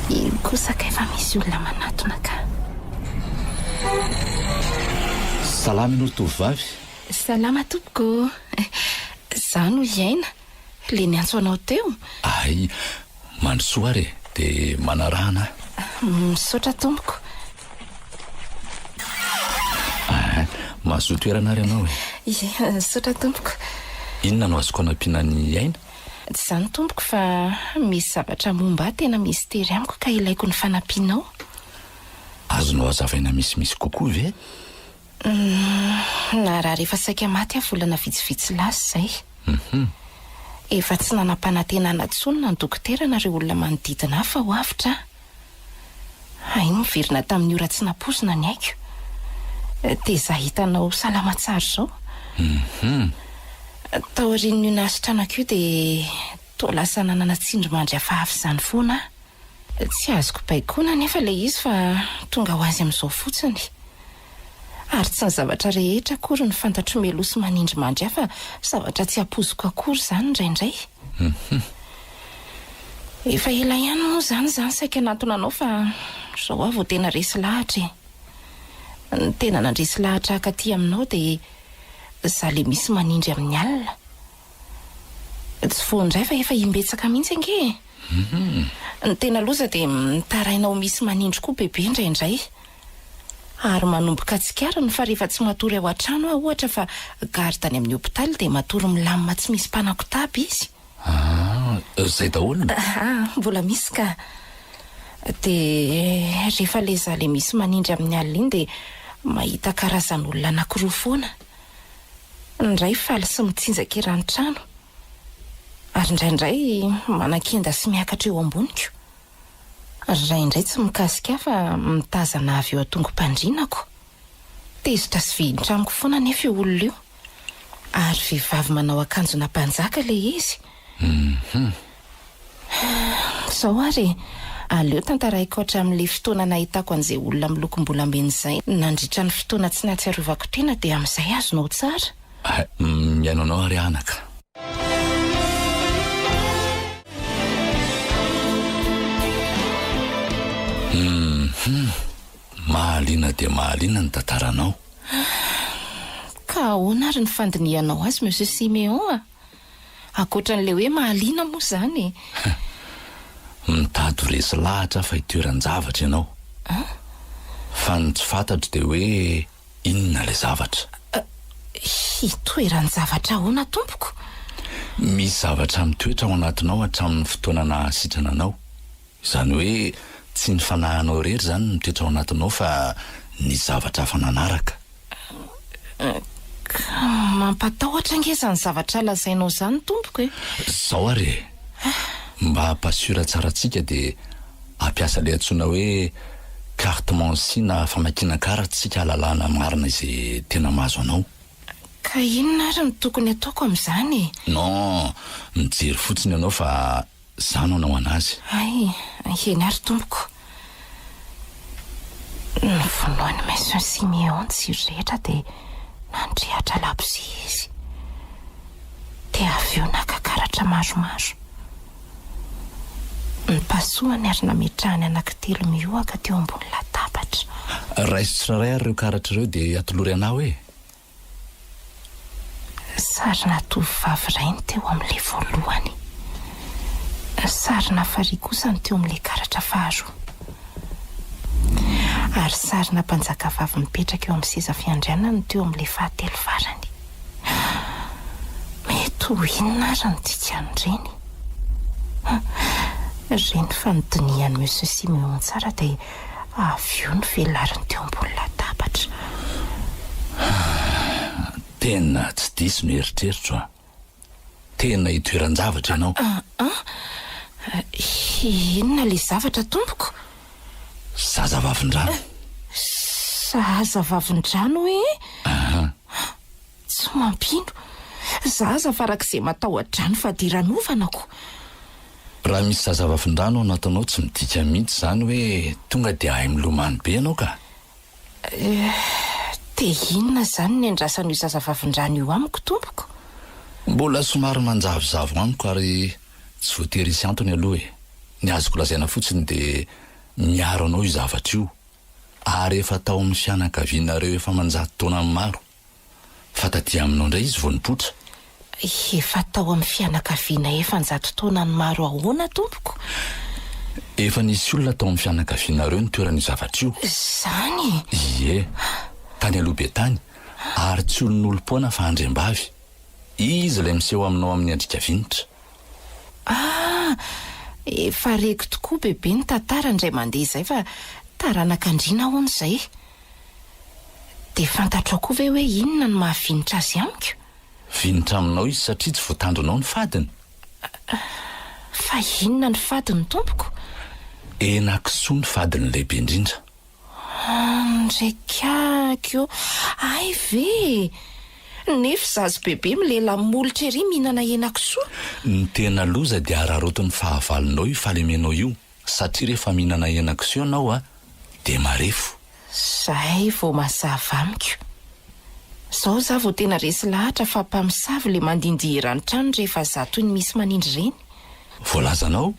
Iny kosa kay fa misy olona manatona ka. Salama ianao tovovavy. Salama tompoko ô. Za no Iaina, le niantso anao teo. Hay, mandrosoa ary e, dia manarahana ahy. Misaotra tompoko. Ah, mahazoa toerana ary ianao e. Ie, misaotra tompoko. Inona no azoko anampiana an'i Aina? Tsy izany tompoko fa misy zavatra momba ahy tena mistery amiko ka ilaiko ny fanampianao. Azonao hazavaina misimisy kokoa ve? Humm, narary efa saika maty aho volana vitsivitsy lasa izay. Efa tsy nanam-panantenana intsony na ny dokotera na ireo olona manodidina ahy fa ho avotra aho. Hay niverina tamin'ny ora tsy nampoizina ny aiko. Dia izaho hitanao salama tsara izao. Taorian'io nahasitranako io dia toa lasa nanana tsindrimandry hafahafa izany foana aho. Tsy azoko baikoana anefa ilay izy fa tonga ho azy amin'izao fotsiny. Ary tsy ny zavatra rehetra akory no fantatro mialoha sy manindrimandry ahy fa zavatra tsy ampoiziko akory izany indraindray. Efa ela ihany moa izany izaho saika hanantona anao fa izao aho vao tena resy lahatra e. Ny tena nandresy lahatra ahy hakaty aminao dia izaho ilay misy manindry amin'ny alina. Tsy vao indray fa efa imbetsaka mihitsy ange e. Ny tena loza dia mitaraina ho misy manindry koa bebe indraindray. Ary manomboka tsikariny fa rehefa tsy matory ao an-trano aho ohatra fa garde any amin'ny hopitaly dia matory milamina tsy misy mpanakotaba izy. Ah, zay daholo? Ah, mbola misy ka. Dia rehefa le za le misy manindry amin'ny alina iny dia mahita karazan'olona anankiroa foana. Ny iray faly sy mitsinjaka eran'ny trano. Ary indraindray manakenda sy miakatra eo amboniko. Ry ray indray tsy mikasika ahy fa mitazana avy eo an-tongo-pandrinako. Tezitra sy vihitra amiko foana anefa io olona io. Ary vehivavy manao akanjona mpanjaka ilay izy. Izao ary e, aleo tantaraiko hatramin'ilay fotoana nahitako an'izay olona milokom-bolamena izay nandritra ny fotoana tsy nahatsiarovako tena dia amin'izay azonao tsara. Hay, mihaino anao ary anaka. Hum, mahaliana dia mahaliana ny tantaranao. Ka ahoana ary ny fandinihanao azy Monsieur Siméon a? Ankoatra an'ilay hoe mahaliana moa izany e. Mitady ho resy lahatra aho fa itoeran-javatra ianao. Fa ny tsy fantatro dia hoe Inona ilay zavatra? Hitoeran-javatra ahoana tompoko? Misy zavatra mitoetra ao anatinao hatramin'ny fotoana nahasitrana anao. Izany hoe tsy ny fanahinao irery izany no mitoetra ao anatinao fa nisy zavatra hafa nanaraka. Ka mampatahotra ange izany zavatra lazainao izany tompoko e! Izao ary e! Mba hampa-sûr tsara antsika dia Hampiasa ilay antsoina hoe carte mansi na famakiana karatra isika hahalalana marina izay tena mahazo anao. Ka inona ary no tokony ataoko amin'izany e? Non, mijery fotsiny ianao fa za no hanao anazy. Hay, eny ary tompoko. Novonoin'i Monsieur Siméon ny jiro rehetra dia nandrehatra labozia izy. Dia avy eo naka karatra maromaro. Nipasohany ary nametrahany anankitelo mihohaka teo ambony latabatra. Raiso tsirairay ary ireo karatra ireo dia atolory anah hoe. Sarina tovovavy iray ny teo amin'ilay voalohany. Sarina farihy kosa ny teo amin'ilay karatra faharoa. Ary sarina mpanjakavavy mipetraka eo amin'ny seza fiandrianana no teo amin'ilay fahatelo farany. Mety ho inona ary ny dikan'ireny? Ireny fa nodinihan'i Monsieur Siméon tsara dia avy eo novelariny teo ambony latabatra. Tena tsy diso ny eritreritro a! Tena itoeran-javatra ianao. An! Inona ilay zavatra tompoko? Zazavavindrano. Zazavavindrano hoe? Aha. Tsy mampino. Zaza farak'izay matahotra-drano fadiranovana ko. Raha misy zazavavindrano ao anatinao tsy midika mihitsy izany hoe tonga dia hahay milomano be ianao ka. Eh, dia inona izany ny andrasan'io zazavavindrano io amiko tompoko? Mbola somary manjavozavo amiko ary tsy voatery hisy antony aloha e. Ny azoko lazaina fotsiny dia miaro anao io zavatra io ary efa tao amin'ny fianakavianareo efa aman-jato taonany maro. Fa taty aminao indray izy vao nipoitra. Efa tao amin'ny fianakaviana efa an-jato taonany maro ahoana tompoko? Efa nisy olona tao amin'ny fianakavianareo nitoeran'io zavatra io. Izany? Ie, tany aloha be tany, ary tsy olon'olom-poana fa andriambavy. Izy ilay miseho aminao amin'ny endrika vinitra. Ah! Efa reko tokoa bebe ny tantara indray mandeha izay fa taranak'andriana hono izay. Dia fantatrao koa ve hoe inona no maha-vinitra azy amiko? Vinitra aminao izy satria tsy voatandrinao ny fadiny. Fa inona ny fadiny tompoko? Henakisoa ny fadiny lehibe indrindra. Andrekaky ô! Hay ve e! Nefa zaza bebe milela molotra ery mihinana henakisoa. Ny tena loza dia araraotin'ny fahavalonao io fahalemenao io satria rehefa mihinana henakisoa ianao a, dia marefo. Zay vao mazava amiko. Zao za vao tena resy lahatra fa mpamosavy le mandindihy eran'ny trano rehefa za toy ny misy manindry ireny. Voalazanao?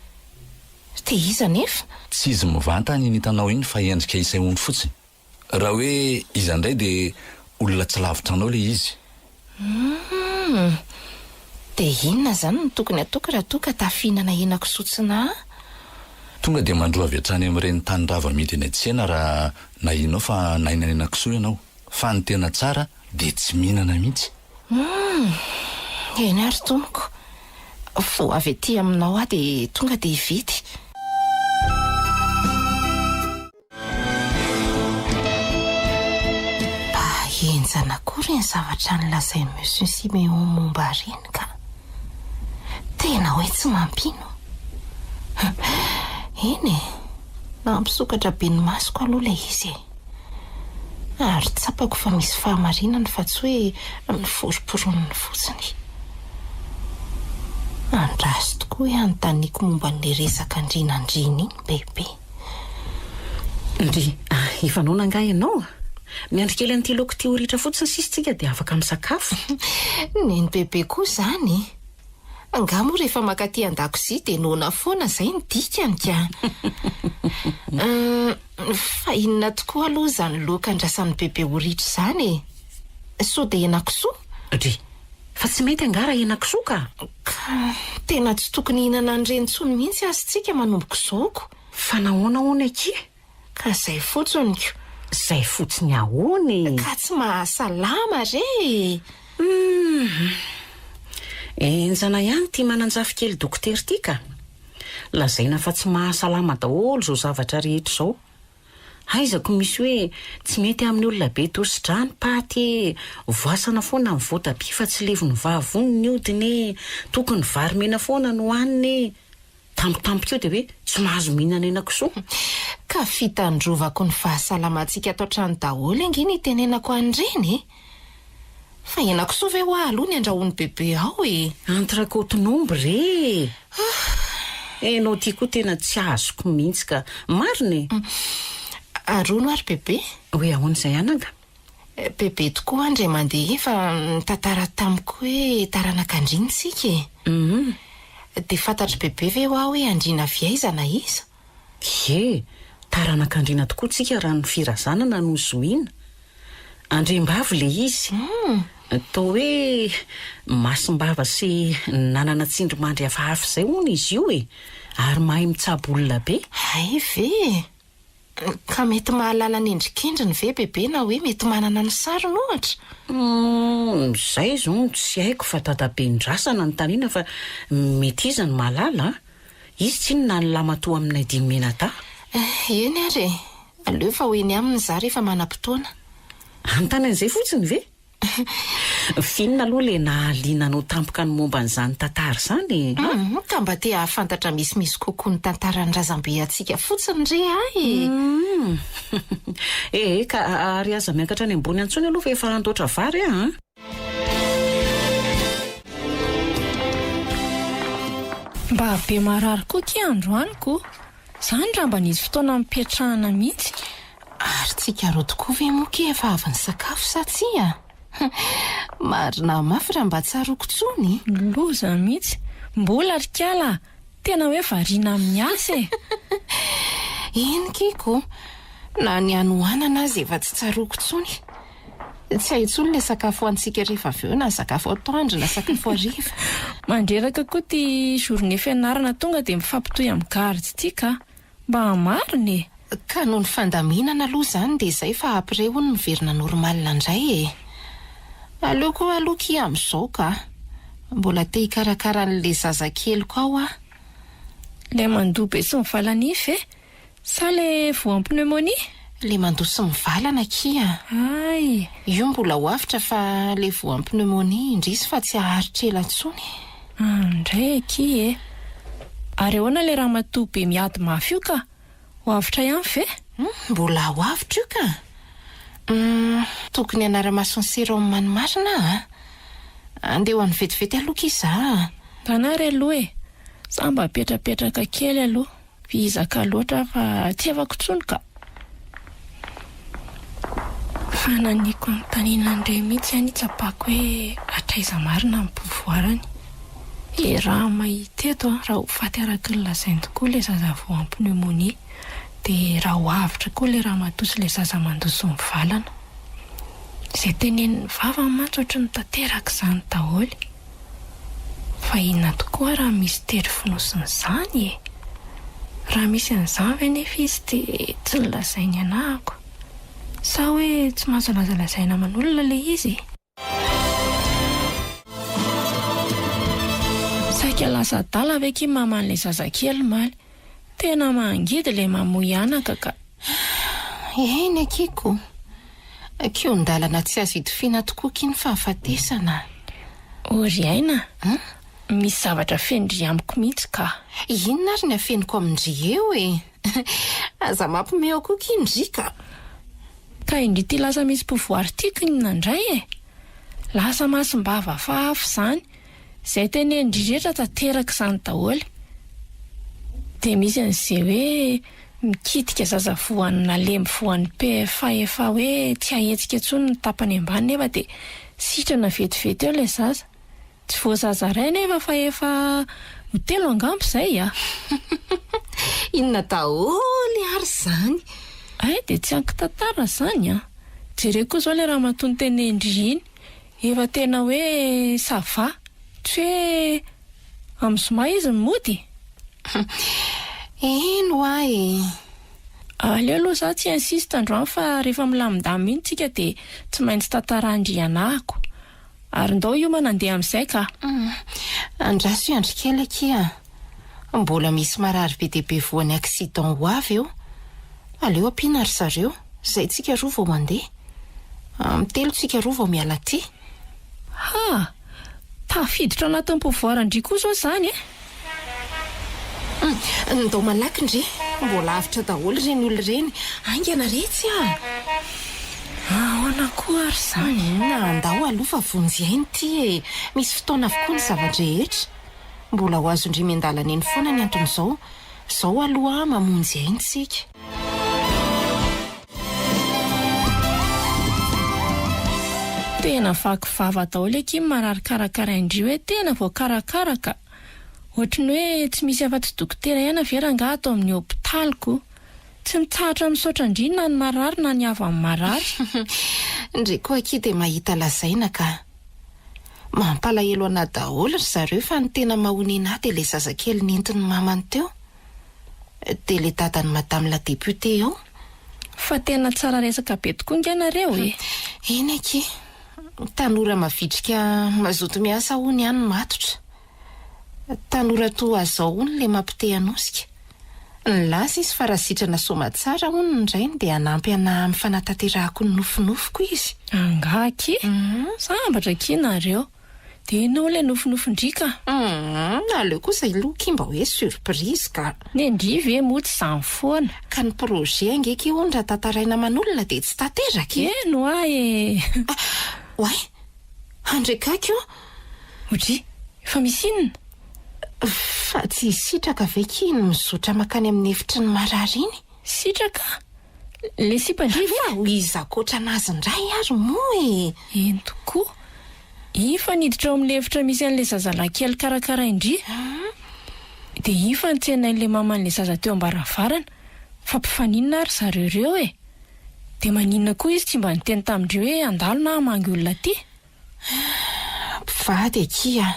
Dia iza anefa? Tsy izy mivantana iny hitanao iny fa endrika isehoany fotsiny. Raha hoe iza indray dia olona tsy lavitra anao ilay izy. Humm. Dia inona izany no tokony ataoko raha toa ka tafihinana henakisoa tsy naha? Tonga dia mandroa avy hatrany amin'ireny tany rava amidy eny an-tsena raha nahianao fa nahinana henakisoa ianao. Fa ny tena tsara dia tsy mihinana mihitsy. Humm. Eny ary tompoko. Vao avy aty aminao aho dia tonga dia hividy. Mba henjana koa ireny zavatra nolazain'i Monsieur Siméon momba ireny ka. Tena hoe tsy mampino. Eny e, nampisokatra be ny masoko aloha ilay izy e. Ary tsapako fa misy fahamarinany fa tsy hoe noforomporoniny fotsiny. Andraso tokoa hoe anontaniako momba an'ilay resaka andriana andriana iny Bebe. Ndry, efa noana angaha ianao? Miandry kely an'ity laoka ity ho ritra fotsiny sisa tsika dia afaka misakafo. Neny Bebe koa izany e! Angaha moa rehefa mankaty an-dakozia dia noana foana izay ny dikany ka! Fa inona tokoa aloha izany loaka andrasan'i Bebe ho ritra izany e? Sao dia henakisoa? Dry, fa tsy mety angaha raha henakisoa ka? Ka tena tsy tokony hihinana an'ireny intsony mihitsy aza isika manomboka izao ko! Fa nahoana hono akia? Ka izay fotsiny ko! Izay fotsiny ahoana e? Ka tsy mahasalama re e! Hum! Henjana ihany ity manan-jafikely dokotera ity ka! Lazaina fa tsy mahasalama daholo izao zavatra rehetra izao. Aiza ko misy hoe tsy mety amin'ny olona be tosi-drà ny paty e, voasana foana ny voatabia fa tsy levon'ny vavony ny hodiny e, tokony vary mena foana no hanina e. Tampotampoka eo dia hoe tsy mahazo mihinana henakisoa. Ka fitandrovako ny fahasalamantsika ato an-trano daholo ange ny itenenako an'ireny e! Fa henakisoa ve hoa aloha ny andrahoan'i Bebe ao e? Entrecôte-n'omby re e! Enao ty koa tena tsy azoko mihitsy ka! Marina e! Ary hono ary Bebe? Hoe ahoana izay anaka? Bebe tokoa an indray mandeha iny fa nitantara tamiko hoe taranak'andriana isika e! Dia fantatr'i Bebe ve hoa hoe andriana avy aiza na iza? Ie, taranak'andriana tokoa tsika raha ny firazanana no zohiana. Andriambavy ilay izy. Toa hoe masim-bava sy nanana tsindrimandry hafahafa izay hono izy io e! Ary mahay mitsabo olona be. Hay ve e! Ka mety mahalala ny endrikendriny ve Bebe na hoe mety manana ny sariny ohatra? Humm, izay izao no tsy haiko fa dadaben-dRasana anontaniana fa mety izy no mahalala a! Izy tsinona ny lamatoa aminay dimy mianadahy. Eny ary e! Aleo fa ho eny aminy za rehefa manam-potoana. Hanontany an'izay fotsiny ve? F'inona aloha ilay nahaliana anao tampoka ny momba an'izany tantara izany e? Hum, ka mba te hahafantatra misimisy kokoa ny tantaran'ny razambe antsika fotsiny re ahy e! Hum, ee ka ary aza miakatra any ambony intsony aloha fa efa handoatra vary aho an! Mba be marary koa akia androany ko! Zany raha mba nisy fotoana nipetrahana mihitsy. Ary tsika roa tokoa ve moa kia efa avy nisakafo sa tsia? Marina mafy raha mba tsaroako tsony. Loza mihitsy! Mbola ry kala a! Tena hoe variana amin'ny asa e! Eny kiko, na ny hanoanana aza efa tsy tsaroako tsony. Tsy hay intsony ilay sakafo hohanintsika rehefa avy eo na sakafo atoandro na sakafo hariva. Mandreraka koa ity journée fianarana tonga dia mifampitohy amin'ny garde ity ka! Mba marina e! Ka noho ny fandaminana aloha izany dia izay fa après hono miverina normal indray e! Aleo koa aloha kia amin'izao ka! Mbola te hikarakara an'ilay zazakeliko ao aho. Ilay mandoa be sy mivalana iny ve? Sa ilay voan'ny pneumonie? Ilay mandoa sy mivalana akia. Hay! Io mbola ho avotra fa ilay voan'ny pneumonie indrisy fa tsy haharitra ela intsony. Indray akia e! Ary ahoana ilay ramatoa be miady mafy io ka? Ho avotra ihany ve? Mbola ho avotra io ka! Humm, tokony hanara-maso ny sérum ny marina aho a! Andeha ho any vetivety aloha akia za a! Ndana ary aloha e! Za mba mipetrapetraka kely aloha. Vizaka loatra fa tsy afako intsony ka. Fa naniako anontaniana an'ireo mihitsy any hitsapako hoe hatraiza marina ny pouvoir-ny. E raha mahita eto an, raha ho faty araka ny lazainy tokoa ilay zaza voan'ny pneumonie, dia raha ho avotra koa ilay ramatoa sy ilay zaza mandoa sy mivalana. Izay tenenin'ny vavany mantsy ohatry ny tanteraka izany daholo. Fa inona tokoa raha misy tery fonosin'izany e? Raha misy an'izany ve nefa izy dia tsy nolazainy anahako? Sa hoe tsy mahazo lazalazaina aman'olona ilay izy e? Saika lasa adala ve akia maman'ilay zazakely omaly? Tena mangidy ilay mamoy anaka ka! Eny akia ko! Kihon-dalana tsy azo idifiana tokoa akia ny fahafatesana. O ry Aina a! Misy zavatra afenin-dry amiko mihitsy ka! Inona ary ny afeniko amin-dry eo e? Aza mampime ao koa akia ndry ka! Ka indry ity lasa misy pouvoir ity k'inona indray e! Lasa masom-bava hafahafa izany! Izay tenenin-dry rehetra tanteraka izany daholo. Dia misy an'izay hoe mikitika zaza voan'ny nalemy voan'ny PFA efa hoe tsy hahetsika intsony ny tapany ambany nefa dia sitrana vetivety eo ilay zaza. Tsy vao zaza iray nefa fa efa ho telo angamba izay a! Inona daholo ary izany? Hay dia tsy ankitantara izany an! Jereo koa izao ilay ramatoa notenenin-dry iny. Efa tena hoe ça va, tsy hoe amin'ny zoma izy no mody? Eny hoa e! Aleo aloha za tsy insiste androany fa rehefa milamindamina iny tsika dia tsy maintsy tantarain-dry anahako. Ary ndao hiomana andeha amin'izay ka! Andraso i Andry kely akia a! Mbola misy marary be dia be voan'ny accident ho avy eo. Aleo ampiana ry zareo, izay tsika roa vao mandeha. Amin'ny telo tsika roa vao miala aty. Ha! Tafiditra ao anatin'ny pouvoir-ndry koa izao izany e! Hum! Ndao malaky ndry! Mbola avotra daholo ireny olona ireny. Haingana retsy a! Ahoana koa ary izany? Hum! Andao aloha fa vonjy aina ity e! Misy fotoana avokoa ny zava-drehetra. Mbola ho azon-dry miandalana eny foana ny anton'izao. Izao aloha mamonjy aina isika. Tena vaky vava daholo akia ny marary karakarain-dry hoe tena voakarakara ka! Ohatry ny hoe tsy misy afa-tsy dokotera ihany ve rangaha ato amin'ny hopitaly ko! Tsy mitsahatra misaotra an-dry na ny marary na ny havan'ny marary. Ndry koa akia dia mahita lazaina ka! Mampalahelo anah daholo ry zareo fa ny tena mahonena ahy dia ilay zazakely nentin'ny mamany teo. Dia ilay dadan'i madame la députée ao. Fa tena tsara resaka be tokoa nge nareo e! Eny akia. Tanora mavitrika mazoto miasa hono ihany matotra. Tanora toa azy zao hono le mampite hanosika. Nilaza izy fa raha sitrana soamatsara hono ny rainy dia hanampy anah amin'ny fanatanterahako ny nofinofiko izy. Angaha akia? Sambatra akia nareo. Dia inona hono ilay nofinofin-dry ka? Humm, aleo kosa aloha akia mba hoe surprise ka. Ny an-dry ve moa tsy izany foana? Ka ny projet ange akia hono raha tantaraina aman'olona dia tsy tanteraka e! Eny hoa e! Oay! Andrekaiky o! Odry, fa misy inona? Fa tsy i Sitraka ve ki iny mizotra mankany amin'ny efitry ny marary iny? Sitraka? Le sipan-dry ve? Fa ho iza ankoatran'azy indray ary moa e! Eny tokoa. Iny fa niditra ao amin'ilay efitra misy an'ilay zazalahy kely karakarain-dry. Dia iny fa notsenain'ilay maman'ilay zaza teo am-baravarana. Fa mpifaninona ary zareo ireo e! Dia maninona koa izy tsy mba niteny tamin-dry hoe handalo na hamangy olona aty? Mpivady akia a!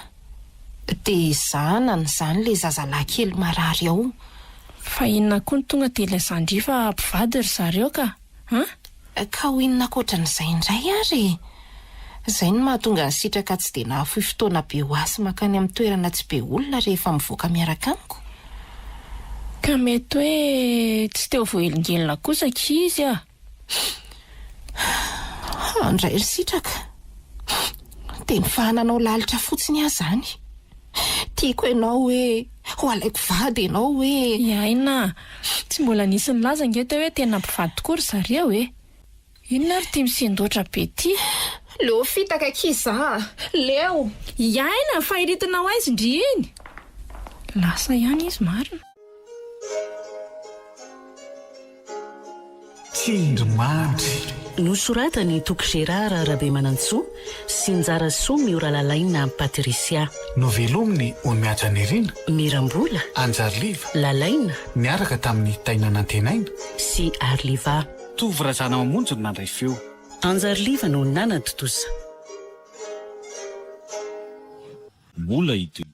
Dia zanany izany ilay zazalahy kely marary ao. Fa inona koa no tonga dia ilazan-dry fa mpivady ry zareo ka? An? Ka ho inona ankoatran'izay indray ary e? Izay no mahatonga an'i Sitraka tsy dia nahafoy fotoana be ho ahy sy mankany amin'ny toerana tsy be olona rehefa mivoaka miaraka amiko. Ka mety hoe tsy teo voahelingelina kosa akia izy ah! Andray ry Sitraka! Dia ny fahananao lalitra fotsiny aho izany. Tiako ianao hoe, ho alaiko vady ianao hoe. I Aina ah! Tsy mbola nisy nilaza ange teo hoe tena mpivady tokoa ry zareo e! Inona ary ity misendoatra be ity? Leo fitaka akia za a! Leo! I Aina, fa iritina ho aiza ndry iny? Lasa ihany izy marina. Tsindrimandry. Nosoratan'i Toky Gérard Rabemanantsoa sy Njarasoa Mioralalaina Patricia. Novelomin'i Onihaja Nirina. Mirambola. Anjariliva. Lalaina. Niaraka tamin'i Taina Nantenaina. Sy Arliva. Tovo Razanamamonjy no nandray feo. Anjariliva no nanatontosa. Mbola hitohy.